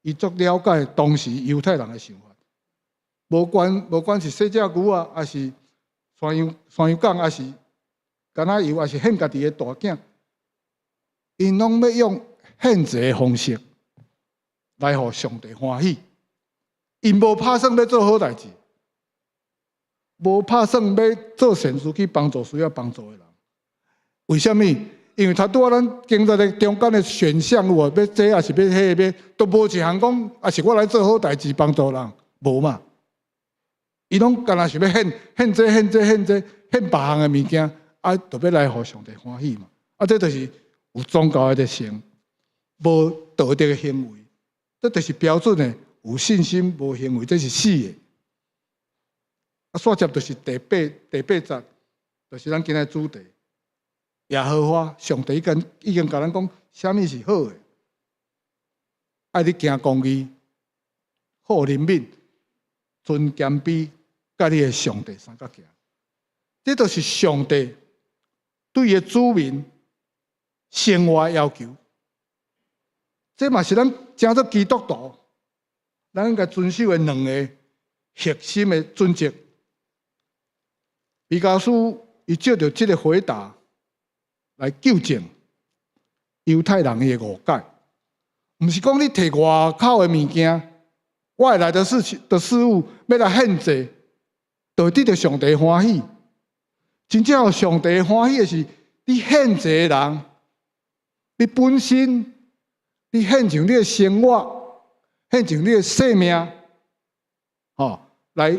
伊足了解當時猶太人的想法。無管是細隻牛仔，抑是山羊犅，抑是橄欖油，抑是獻家己的大囝，𪜶攏欲用獻祭的方式來予上帝歡喜。𪜶無拍算欲做好代誌，無拍算欲做善事去幫助需要幫助的人。為啥物？因為頭拄仔咱經節的中間的選項有無？欲這抑是欲彼，欲都無一項講，抑是我來做好代誌幫助人，無嘛？伊攏干焦想欲獻這獻這獻這獻別項的物件，啊，就欲來予上帝歡喜嘛？啊，這就是有宗教的熱誠，無道德的行為，這就是標準的有信心無行為，這是死的。啊，煞接就是第八節，就是咱今仔主題。耶和華上帝已經共咱講，啥物是好的，愛你行公義，好憐憫，存謙卑，佮你的上帝相佮行。這就是上帝對伊的子民生活要求。這嘛是咱成做基督徒，咱應該遵守的兩个核心的準則。彌迦書伊借著這个回答來糾正猶太人的誤解，毋是講你提外口的物件、外來的事情的事物，欲來獻祭，就會得著上帝歡喜。真正予上帝歡喜的是，你獻祭的人，你本身，你獻上你的生活，獻上你的生命，吼，來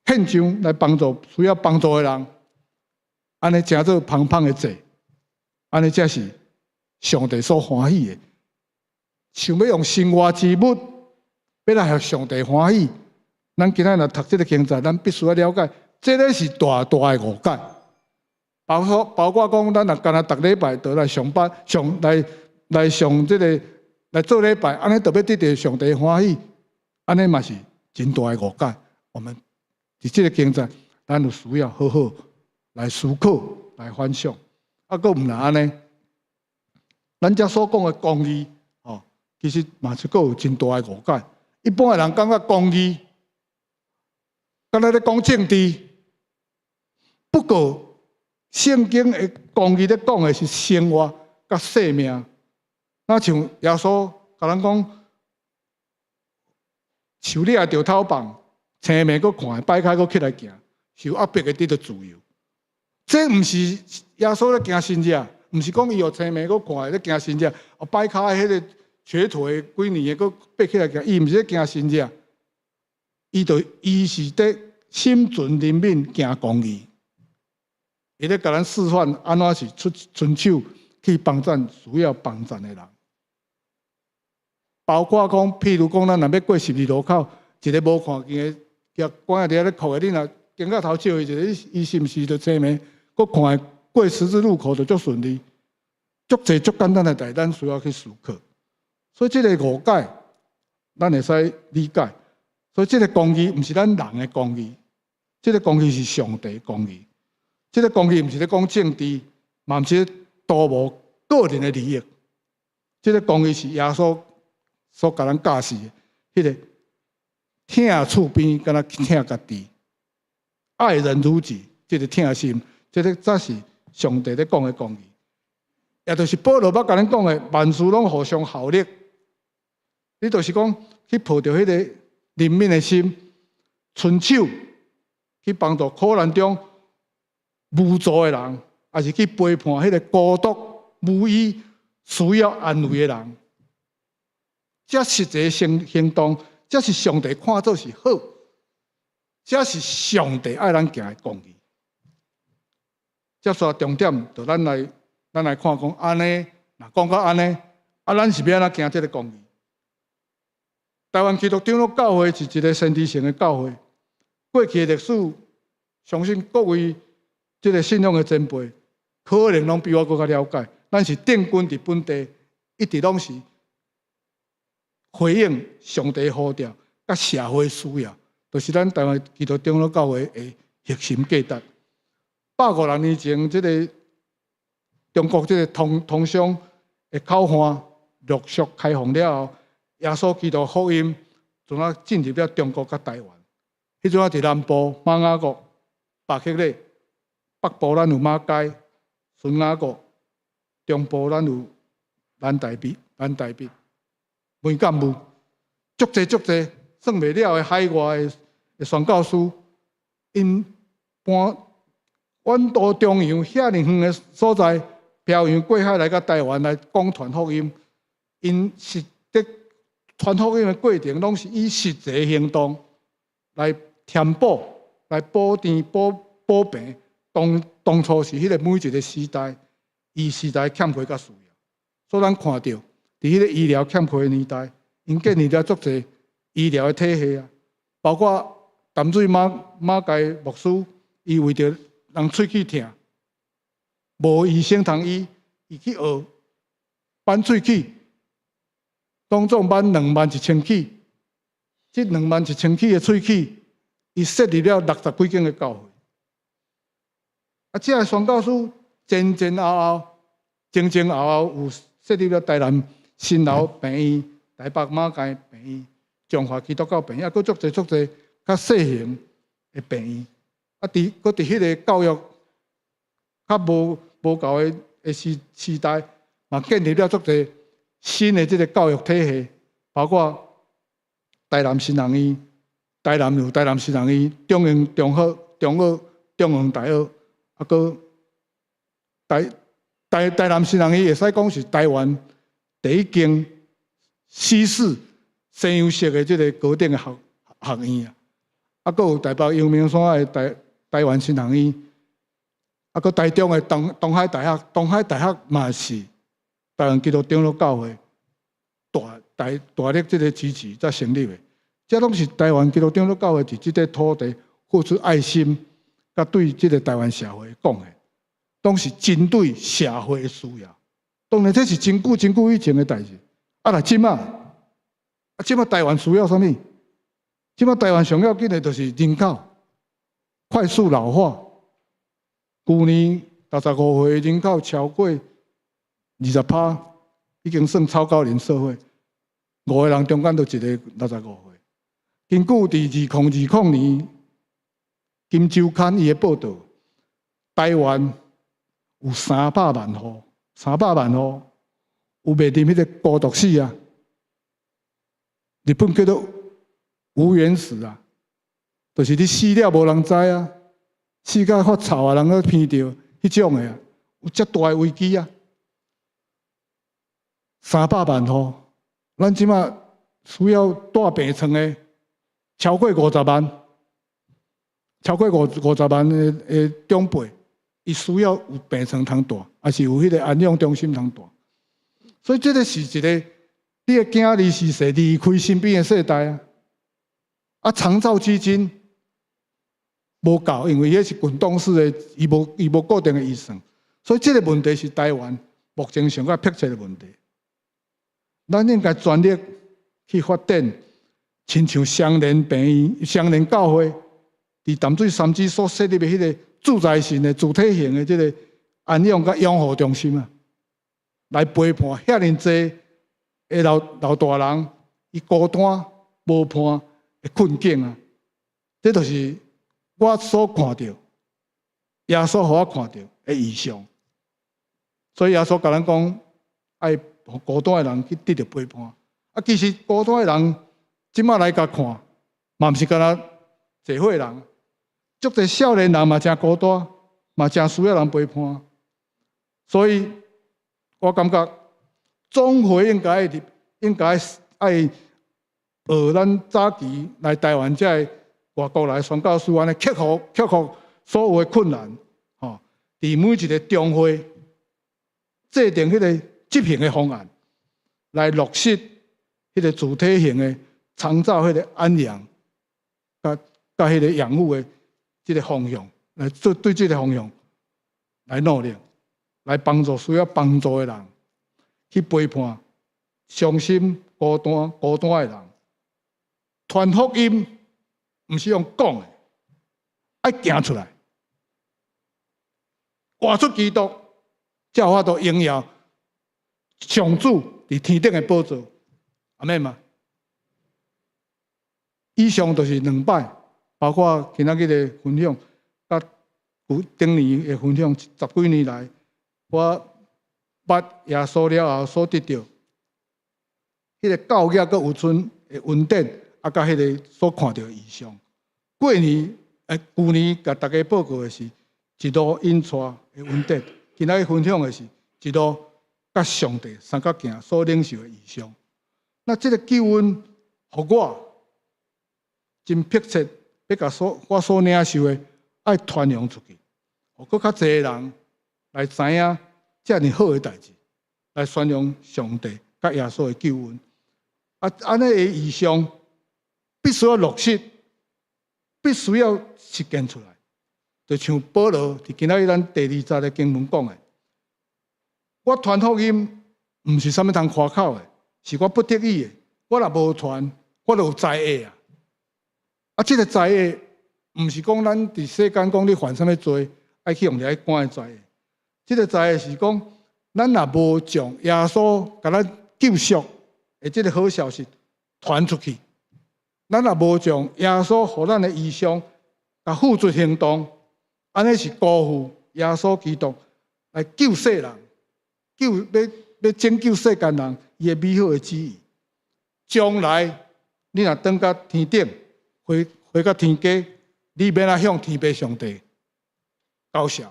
獻上來幫助需要幫助的人，按呢成做芳香的祭。按呢才是上帝所歡喜的。想欲用身外之物，欲來予上帝歡喜，咱今仔若讀這个經節，咱必須愛了解，這个是大大的誤解。包括講，咱若干焦逐禮拜都來上班上來來上這个來做禮拜，按呢就欲得著上帝歡喜，按呢嘛是真大的誤解。我們佇這个經節，咱有需要好好來思考、來反省。啊，閣毋但按呢，咱遮所講的公義，吼，其實嘛是閣有真大的誤解。一般的人感覺公義，敢若咧講政治。不過，聖經的公義咧講的是生活佮生命。若像耶穌共咱講，受掠著頭棒，青盲閣看，擺跤閣起來行，受壓迫的得著自由。這毋是耶穌咧行神跡，毋是講伊予青盲閣看咧行神跡，哦擺跤彼个瘸腿幾年的閣爬起來行，伊毋是咧行神跡，伊是佇心存憐憫行公義，伊咧共咱示範按怎是出伸手去幫贊需要幫贊的人，包括講，譬如講，咱若欲過十字路口，一个無看見的，舉拐仔佇遐咧哭的，你若肩胛頭照伊一下，伊是毋是就青盲？閣看過十字路口就足順利，足濟足簡單的代，咱需要去思考。所以這个誤解，咱會使理解。所以這个公義毋是咱人的公義，這个公義是上帝公義。這个公義毋是咧講政治，嘛毋是圖謀個人的利益。這个公義是耶穌所共咱教示的，彼个疼厝邊，敢若疼家己，愛人如己，這个疼心。這个才是上帝咧講的公義，也就是保羅欲共咱講的，萬事攏互相效力。你就是講去抱著彼个憐憫的心，伸手去幫助苦難中無助的人，抑是去陪伴彼个孤獨無依、需要安慰的人。這實際行動，這是上帝看做是好，這是上帝愛咱行的公義。接續重點，就咱來看講按呢，若講到按呢，啊，咱是欲按怎行這个公義？台灣基督長老教會是一个先知性的教會，過去的歷史，相信各位這个信仰的前輩，可能攏比我閣較了解。咱是定根佇本地，一直攏是回應上帝呼召，佮社會需要，就是咱台灣基督長老教會的核心價值。150多年前，這个中國這个通商的口岸陸續開放了後，耶穌基督福音就按呢進入了中國佮台灣。彼陣仔佇南部馬雅國、白克禮，北部咱有馬偕、孫雅各，中部咱有蘭大畢、蘭大畢、梅干務，足濟足濟算袂了的海外的宣教師，𪜶搬遠渡重洋遐爾遠的所在，漂洋過海來到台灣來講傳福音，𪜶實際傳福音的過程，攏是以實際行動來填補、來補填、補平當初是彼个每一个時代，伊時代欠缺佮需要。所以咱看著，佇彼个醫療欠缺的年代，𪜶建立了足濟醫療的體系啊，包括淡水馬偕牧師，伊為著人喙齒疼，無醫生通醫，伊去學扳喙齒，當總扳21,000齒，這21,000齒的喙齒，伊設立了六十幾間的教會。啊，這个宣教師前前後後、前前後後有設立了台南新樓病院、台北馬偕病院、彰化基督教病院，啊，閣足濟足濟較細型的病院。啊，閣佇彼个教育較無夠的時代，嘛建立了足濟新的這个教育體系，包括台南神學院、台南有台南神學院、中英中學、中學、中央大學，啊，閣台南神學院會使講是台灣第一間西式西洋式的這个高等的學院啊。啊，閣有台北陽明山的台灣神學院，啊，閣台中的東海大學，東海大學嘛是台灣基督長老教會大力這个支持才成立的。這攏是台灣基督長老教會佇這塊土地付出愛心，佮對這个台灣社會的貢獻，攏是針對社會的需要。當然，這是真久真久以前的代誌。啊，若這馬，啊，這馬台灣需要啥物？這馬台灣上要緊的就是人口快速老化。舊年65歲人口超過20%，已經算超高齡社會。五個人中間就一个65歲。根據佇2020年《金周刊》伊的報導，台灣有300萬戶，300萬戶有面臨彼个孤獨死啊！日本叫做無緣死啊，就是你死了無人知啊，死甲發臭啊，人閣鼻著，彼種的啊，有遮大的危機啊！三百萬戶，咱這馬需要蹛病床的超過五十萬，超過五十萬的長輩，伊需要有病床通蹛，抑是有彼个安養中心通蹛。所以這个是一个你的囝兒是誰離開身邊的世代啊！啊，長照基金無夠，因為彼是滾動式的，伊無固定的預算，所以這个問題是台灣目前上較迫切的問題。咱應該全力去發展，親像雙連病院、雙連教會，佇淡水三芝所設立的彼个自在性的主體型的這个安養佮養護中心啊，來陪伴遐爾濟的老大人，伊孤單無伴的困境啊！這就是我所看著，耶穌予我看著的異象。所以耶穌共咱講，愛予孤單的人去得著陪伴。啊，其實孤單的人，這馬來共看，嘛毋是干焦濟歲人，足濟少年人嘛誠孤單，嘛誠需要人陪伴。所以我感覺總會應該愛學咱早期來台灣這个外國來宣教師按呢克服所有的困難，吼，佇每一个中會制定彼个執行的方案，來落實彼个主體型的長照彼个安養，佮彼个養護的這个方向，來做對這个方向來努力，來幫助需要幫助的人，去陪伴傷心孤單的人。傳福音毋是用講的，愛行出來，活出基督，才有法度榮耀上主佇天頂的寶座，阿們嗎？以上就是兩擺，包括今仔日的分享，佮舊年的分享，十幾年來，我捌耶穌了後所得著，彼個教業閣有剩的恩典，啊，佮彼個所看著的異象。過年，舊年共大家報告的是一路引帶的恩典，今仔日分享的是一路佮上帝三角行所領受的異象。那這個救恩，予我真迫切，欲共所我所領受的愛傳揚出去，予閣較濟人來知影遮爾好的代誌，來宣揚上帝佮耶穌的救恩。啊，按呢的異象必須要落實，必須要實踐出來。就像保羅佇今仔日咱第二節的經文講的，我傳福音毋是啥物通誇口的，是我不得已的。我若無傳，我就有災厄啊！啊，這個災厄毋是講咱佇世間講你犯啥物罪，愛去予人關的災厄。這個災厄是講，咱若無將耶穌共咱救贖的這個好消息傳出去，咱若無將耶穌予咱的異象，共付諸行動，按呢是辜負耶穌基督來救世人，救欲欲拯救世間人伊的美好的旨意。將來你若轉到天頂，回回到天家，你欲按怎向天父上帝交涉，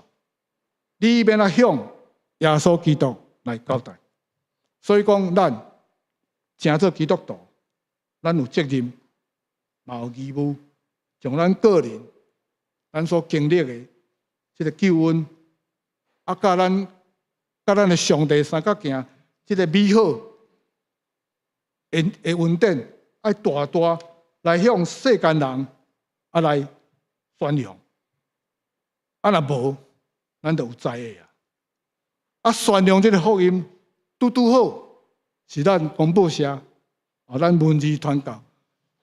你欲按怎向耶穌基督來交代。所以講，咱成做基督徒，咱有責任，嘛有義務，將咱個人、咱所經歷的這個救恩，啊，佮咱佮咱的上帝三角行這個美好的的恩典，愛大大來向世間人啊來宣揚。啊，若無，咱就有災厄啊！啊，宣揚這個福音，拄拄好是咱公報社啊，咱文字傳教、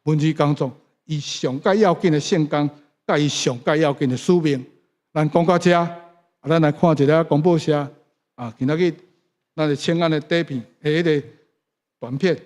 文字工作，伊上蓋要緊的聖工，佮伊上蓋要緊的使命。咱講到遮，啊，咱來看一下公報社啊，今仔日咱的請安的底片的彼個短片。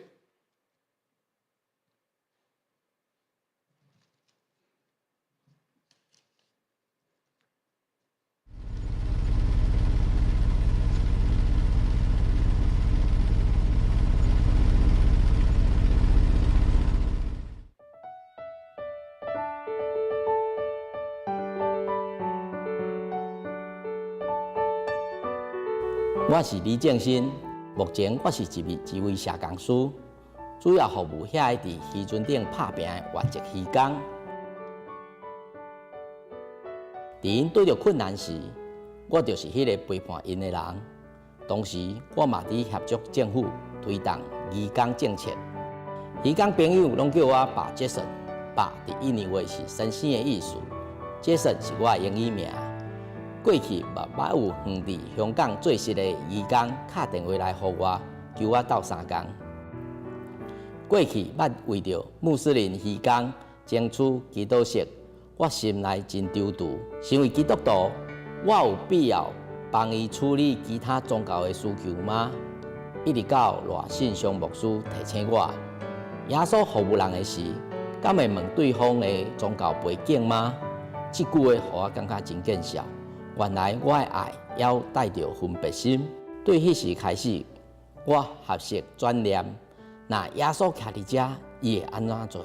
我是李正新，目前我是一位一位社工師，主要服務遐个佇漁船頂拍拚的外籍漁工。佇𪜶拄著困難時，我就是彼个陪伴𪜶的人。同時，我嘛佇協助政府推動漁工政策。漁工朋友攏叫我爸傑森，爸佇印尼話是先生的意思，傑森是我的英語名。過去嘛捌有遠佇香港做事的漁工敲電話來予我，求我鬥相共。過去捌為著穆斯林漁工爭取祈禱室，我心內真躊躇。身為基督徒，我有必要幫伊處理其他宗教的需求嗎？一直到賴信祥牧師提醒我，耶穌服務人的時，敢會問對方的宗教背景嗎？這句話予我感覺真見笑。原來我的愛猶帶著分別心。對彼時開始，我學習轉念。若耶穌徛佇遮，伊會按怎做？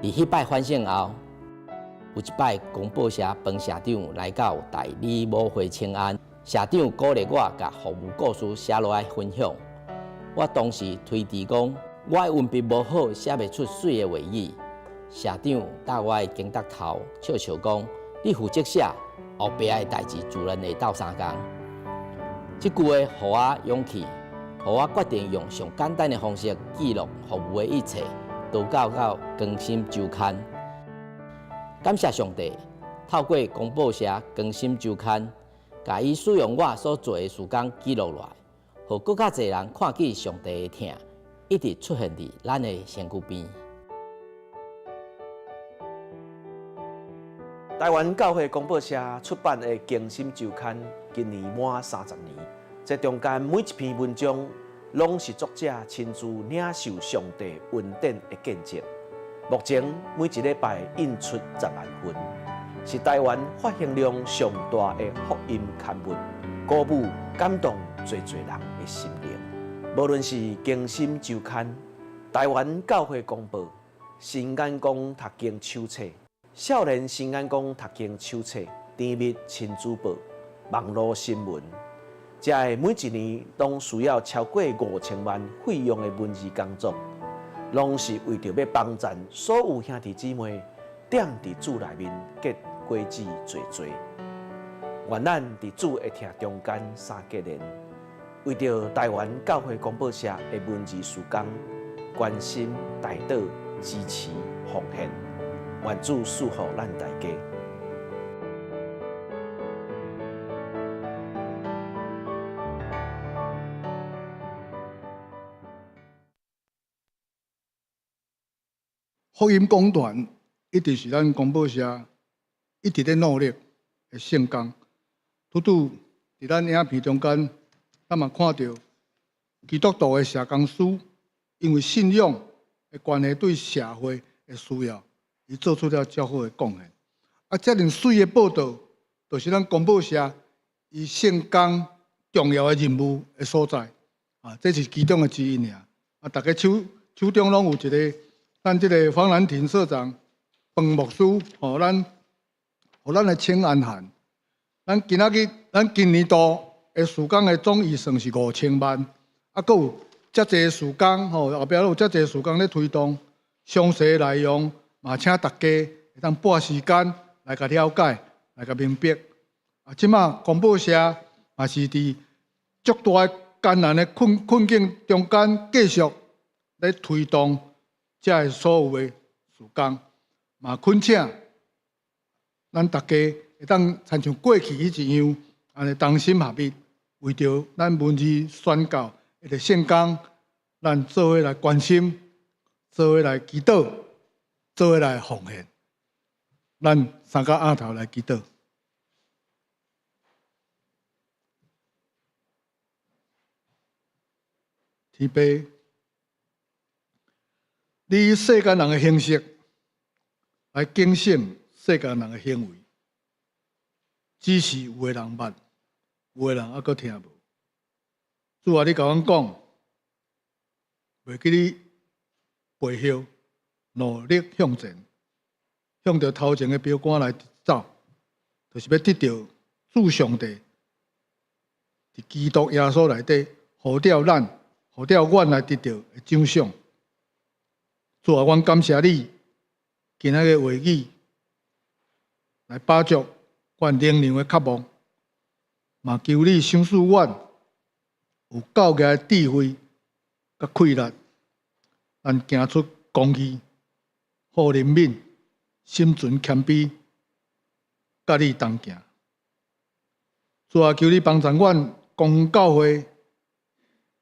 佇彼擺反省後，有一擺公報社彭社長來到代理母會請安，社長鼓勵我共服務故事寫落來分享。我當時推辭講，我的文筆無好，寫袂出媠的話語。社長搭我的肩胛頭，笑笑講：你負責寫，後壁的代誌自然會鬥相共。這句話予我勇氣，予我決定用上簡單的方式記錄服務的一切，都到到更新週刊。感謝上帝，透過公報社更新週刊，共伊使用我所做的事工記錄落來，予閣較濟人看見上帝的疼，一直出現佇咱的身軀邊。台灣教會公報社出版的《更新週刊》今年滿30年，這中間每一篇文章，攏是作者親自領受上帝恩典的見證。目前每一禮拜印出10萬份，是台灣發行量上大的福音刊物，鼓舞感動濟濟人的心靈。無論是《更新週刊》、台灣教會公報、新眼光讀經手冊、少年新眼光讀經手冊、甜蜜親子報、網路新聞，這个每一年攏需要超過5000萬費用的文字工作，攏是為著欲幫贊所有兄弟姊妹踮佇主內面結果子濟濟。願咱佇主的疼中間三結連，為著台灣教會公報社的文字事工，關心、代禱、支持、奉獻，願主賜福咱大家。福音講壇一直是咱公報社一直咧努力的聖工。拄拄佇咱影片中間，咱嘛看著基督徒的社工師，因為信仰的關係對社會的需要，伊做出了較好的貢獻。啊，遮爾媠的報導，就是咱公報社伊聖工重要的任務的所在。啊，這是其中的之一爾。啊，逐家手手中攏有一個咱這个方蘭亭社長彭牧師，予咱，予咱的請安函。咱今仔日，咱今年度的事工的總預算是5000萬，啊，閣有遮濟事工吼，後壁閣有遮濟事工咧推動，詳細內容嘛，請大家會當撥時間來共了解，來共明白。啊，這馬公報社嘛是佇足大的艱難的困境中間，繼續咧推動這个所有的事工，嘛懇請咱大家會當親像過去彼一樣，按呢同心合意，為著咱文字宣教彼个聖工，咱做伙來關心，做伙來祈禱，做伙來奉獻。咱三個額頭來祈禱。天父，你以世間人的形式來警醒世間人的行為，只是有的人捌，有的人猶閣聽無。主啊，你共阮講，袂記你背後努力向前，向著頭前的標桿來走，就是欲得著主上帝佇基督耶穌內底，予著咱，予著阮來得著的獎賞。主啊，阮感謝你今仔日的話語來飽足阮靈糧的渴望，嘛求你賞賜阮有夠額的智慧佮氣力，咱行出公義、好憐憫、心存謙卑，佮你同行。主啊，求你幫助阮公教會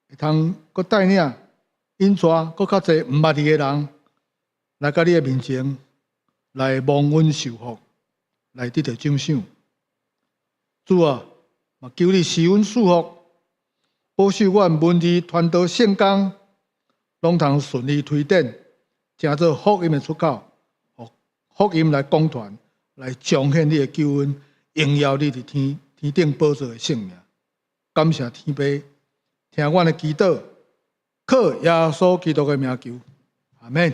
會通閣帶領引帶閣較濟毋捌你的人來到你的面前，來蒙恩受福，來得著獎賞。主啊，嘛求你施恩賜福，保守阮文字傳道聖工，攏通順利推展，成做福音的出口，予福音來廣傳，來彰顯你的救恩，榮耀你佇天天頂寶座的聖名。感謝天父，聽阮的祈禱，靠耶穌基督的名求，阿們。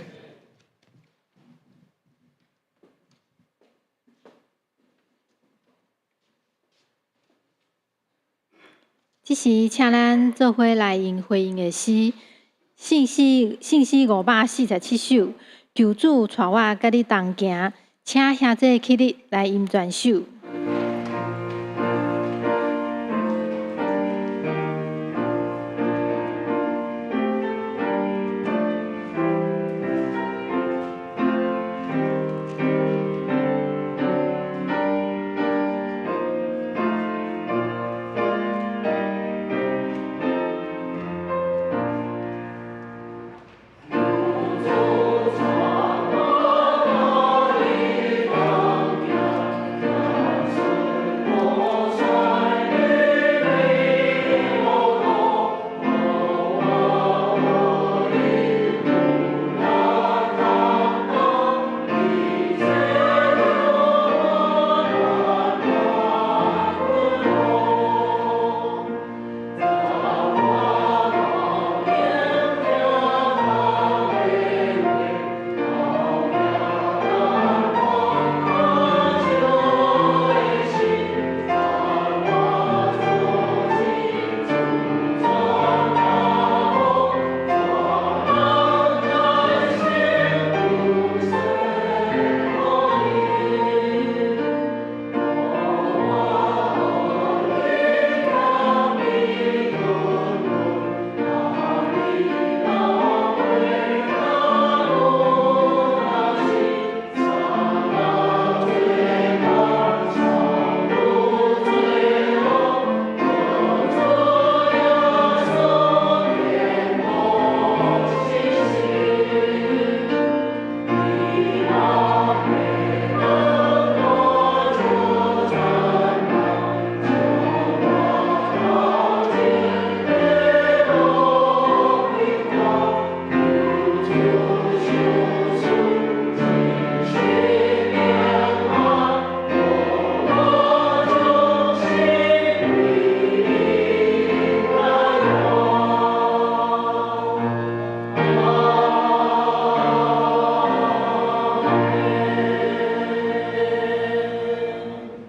這時，請咱做伙來用回應的詩，聖詩聖詩547首，求主帶我佮你同行，請兄弟起立來吟全首。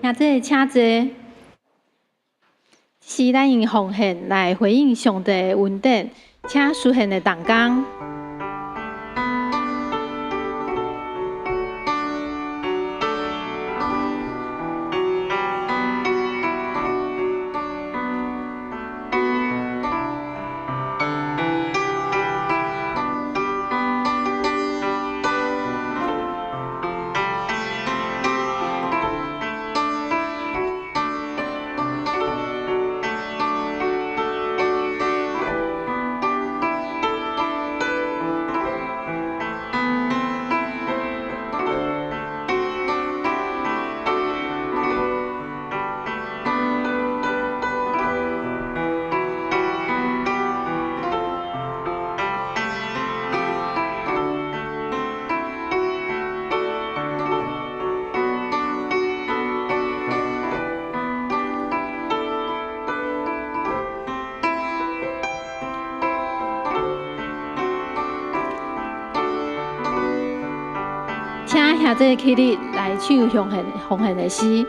兄弟，請坐。這是咱用奉獻來回應上帝的恩典，請司獻的同工。請兄弟起立來唱奉獻奉獻的詩。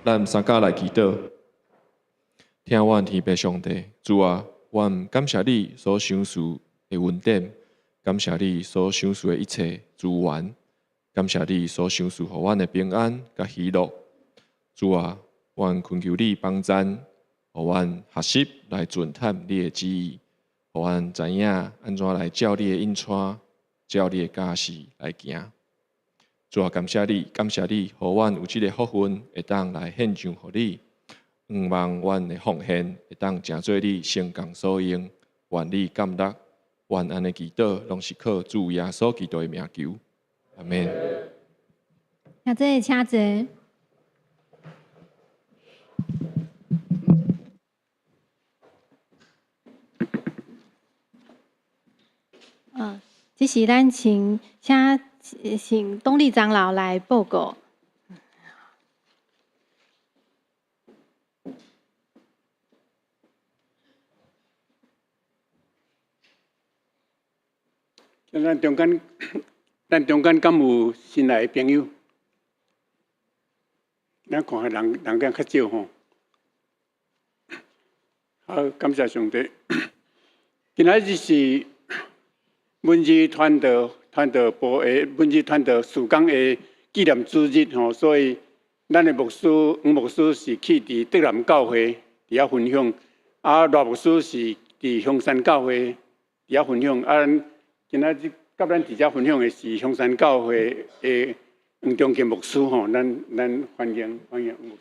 咱三家來祈禱，聽阮天父上帝，主啊，阮感謝你所賞賜的恩典，感謝你所賞賜的一切資源，感謝你所賞賜予阮的平安佮喜樂。主啊，阮懇求你幫贊，予阮學習來遵探你的旨意，予阮知影按怎來照你的引帶，照你的教示來行。主啊，感謝你，感謝你，予阮有這个福分，會當來獻上予你。向望阮的奉獻會當成做你聖工所用，願你感樂。阮按呢祈禱，攏是靠主耶穌基督的名求。阿們。兄弟，請坐。這是咱請請請董立長老來報告。咱中間，咱中間敢有新來的朋友？咱看下人人間較少吼。好，感謝上帝。今仔日是文字傳道傳道部的文字傳道事工的紀念主日吼，所以咱的牧師黃牧師是去佇竹南教會佇遐分享，啊賴牧師是佇香山教會佇遐分享，啊今仔日佮咱佇遮分享的是香山教會的黃中健牧師吼，咱咱歡迎歡迎黃牧師。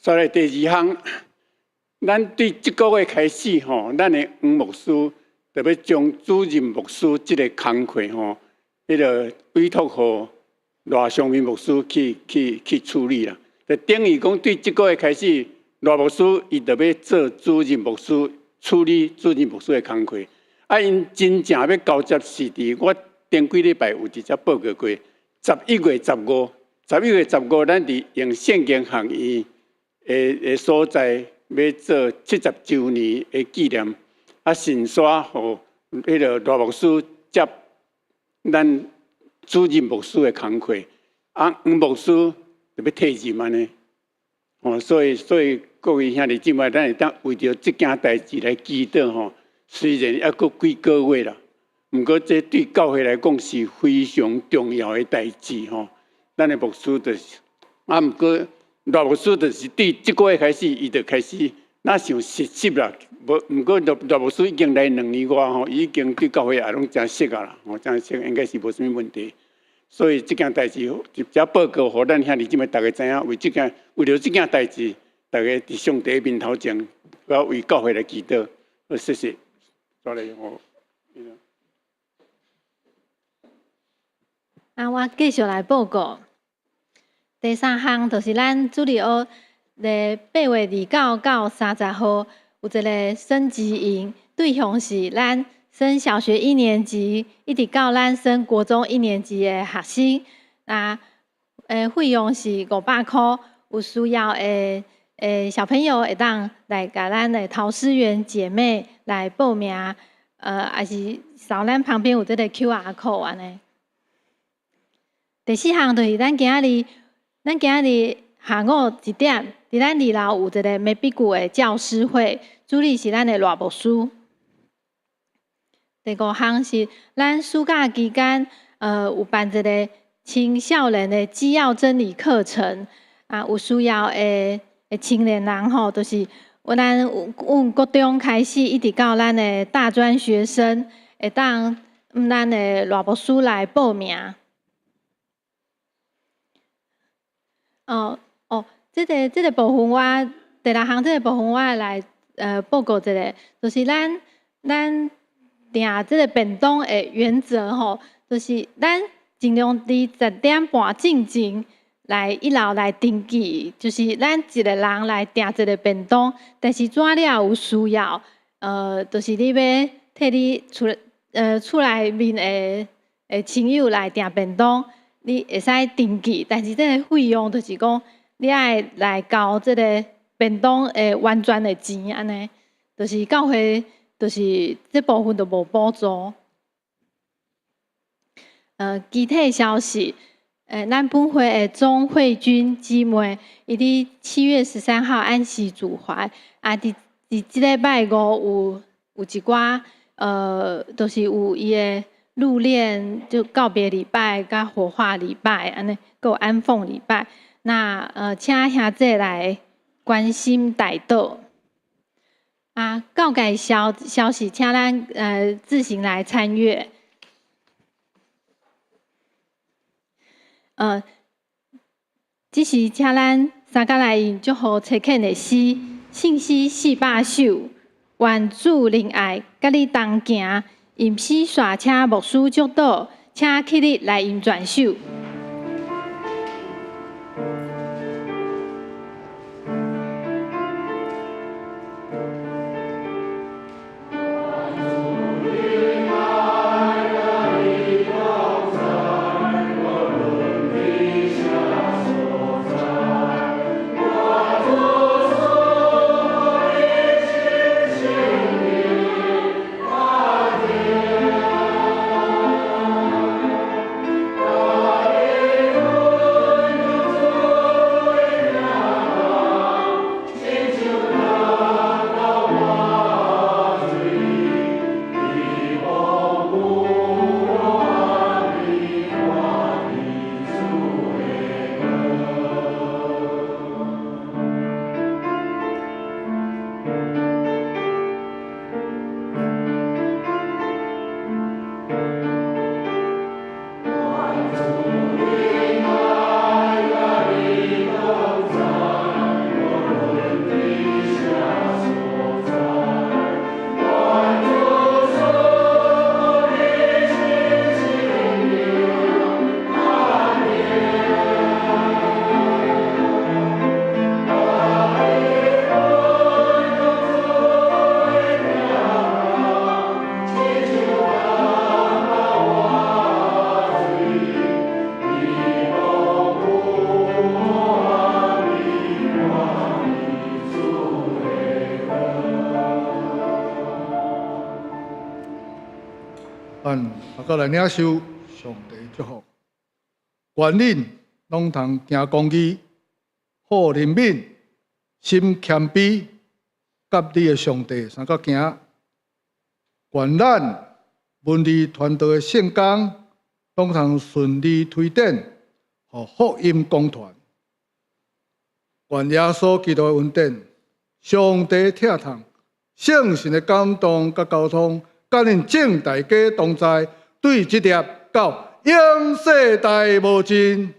再來第二項，咱對這個月開始吼，咱的黃牧師特別將主任牧師這个工課吼，彼个委託予賴尚明牧師去去去處理啦。就等於講，對這個月開始，賴牧師伊就欲做主任牧師，處理主任牧師的工課。啊，𪜶真正欲交接是佇我頂幾禮拜有直接報告過，11月15，11月15，咱佇用聖經學院的的所在，欲做70週年的紀念。啊，順紲予彼个賴牧師接咱主任牧師的工課，啊，黃牧師就欲退任按呢。吼，所以所以各位兄弟姊妹，咱會當為著這件代誌來祈禱吼。雖然猶閣幾个月啦，毋過這對教會來講是非常重要的代誌吼。咱的牧師就是，啊，毋過賴牧師就是對這個月開始，伊就開始若想實習啦。無，毋過賴賴牧師已經來2年外吼，已經對教會也攏誠熟啊啦，吼，誠熟，應該是無啥物問題。所以這件代誌直接報告，予咱兄弟姊妹逐家知影，為這件為著這件代誌，逐家佇上帝面頭前，我為教會來祈禱。好，謝謝。再來我。啊，我繼續來報告。第三項就是咱主日學咧8月29到30號有一個升級營，對象是咱升小學一年級，一直到咱升國中一年級的學生。啊，費用是500箍，有需要的小朋友會當來共咱的桃思園姐妹來報名，還是掃咱旁邊有這個 QR code 按呢。第四項就是咱今仔日，咱今仔日下午1點，佇咱二樓有一個眉筆骨的教師會，主理是咱的賴牧師。第五項是咱暑假期間，有辦一個青少年的基要真理課程，啊，有需要的青年人吼，就是咱阮國中開始，一直到咱的大專學生，會當咱的賴牧師來報名。哦哦，這個部分我第六項這個部分我來報告一下，就是咱訂這個便當的原則吼，就是咱盡量佇10點半進前來一樓來登記，就是咱一個人來訂一個便當，但是怎了有需要，就是你欲替你厝內面的親友來訂便當。你會使登記，但是這個費用就是講，你愛來交這個便當的完全的錢，按呢，就是教會，就是這部分就無補助。其他消息，咱本會的鍾慧君姊妹，伊佇7月13號安息主懷，啊，佇這禮拜五有一寡，就是有伊的入殮就告別禮拜，佮火化禮拜，按呢，閣有安奉禮拜。那請兄弟來關心代禱。啊，告解消息，請咱自行來參閱。這時請咱三家來用祝福冊遣的詩，信詩400首，願主仁愛，佮你同行。吟詩煞請牧師祝禱，請起立來吟全首。閣來領受上帝祝福，願恁攏通行公義，好憐憫，心謙卑，佮你的上帝相佮行。願咱文字傳道的聖工攏通順利推展，予福音廣傳。願耶穌基督的恩典、上帝疼痛、聖神的感動佮交通，佮恁眾大家同在，對這粒到永世代無盡。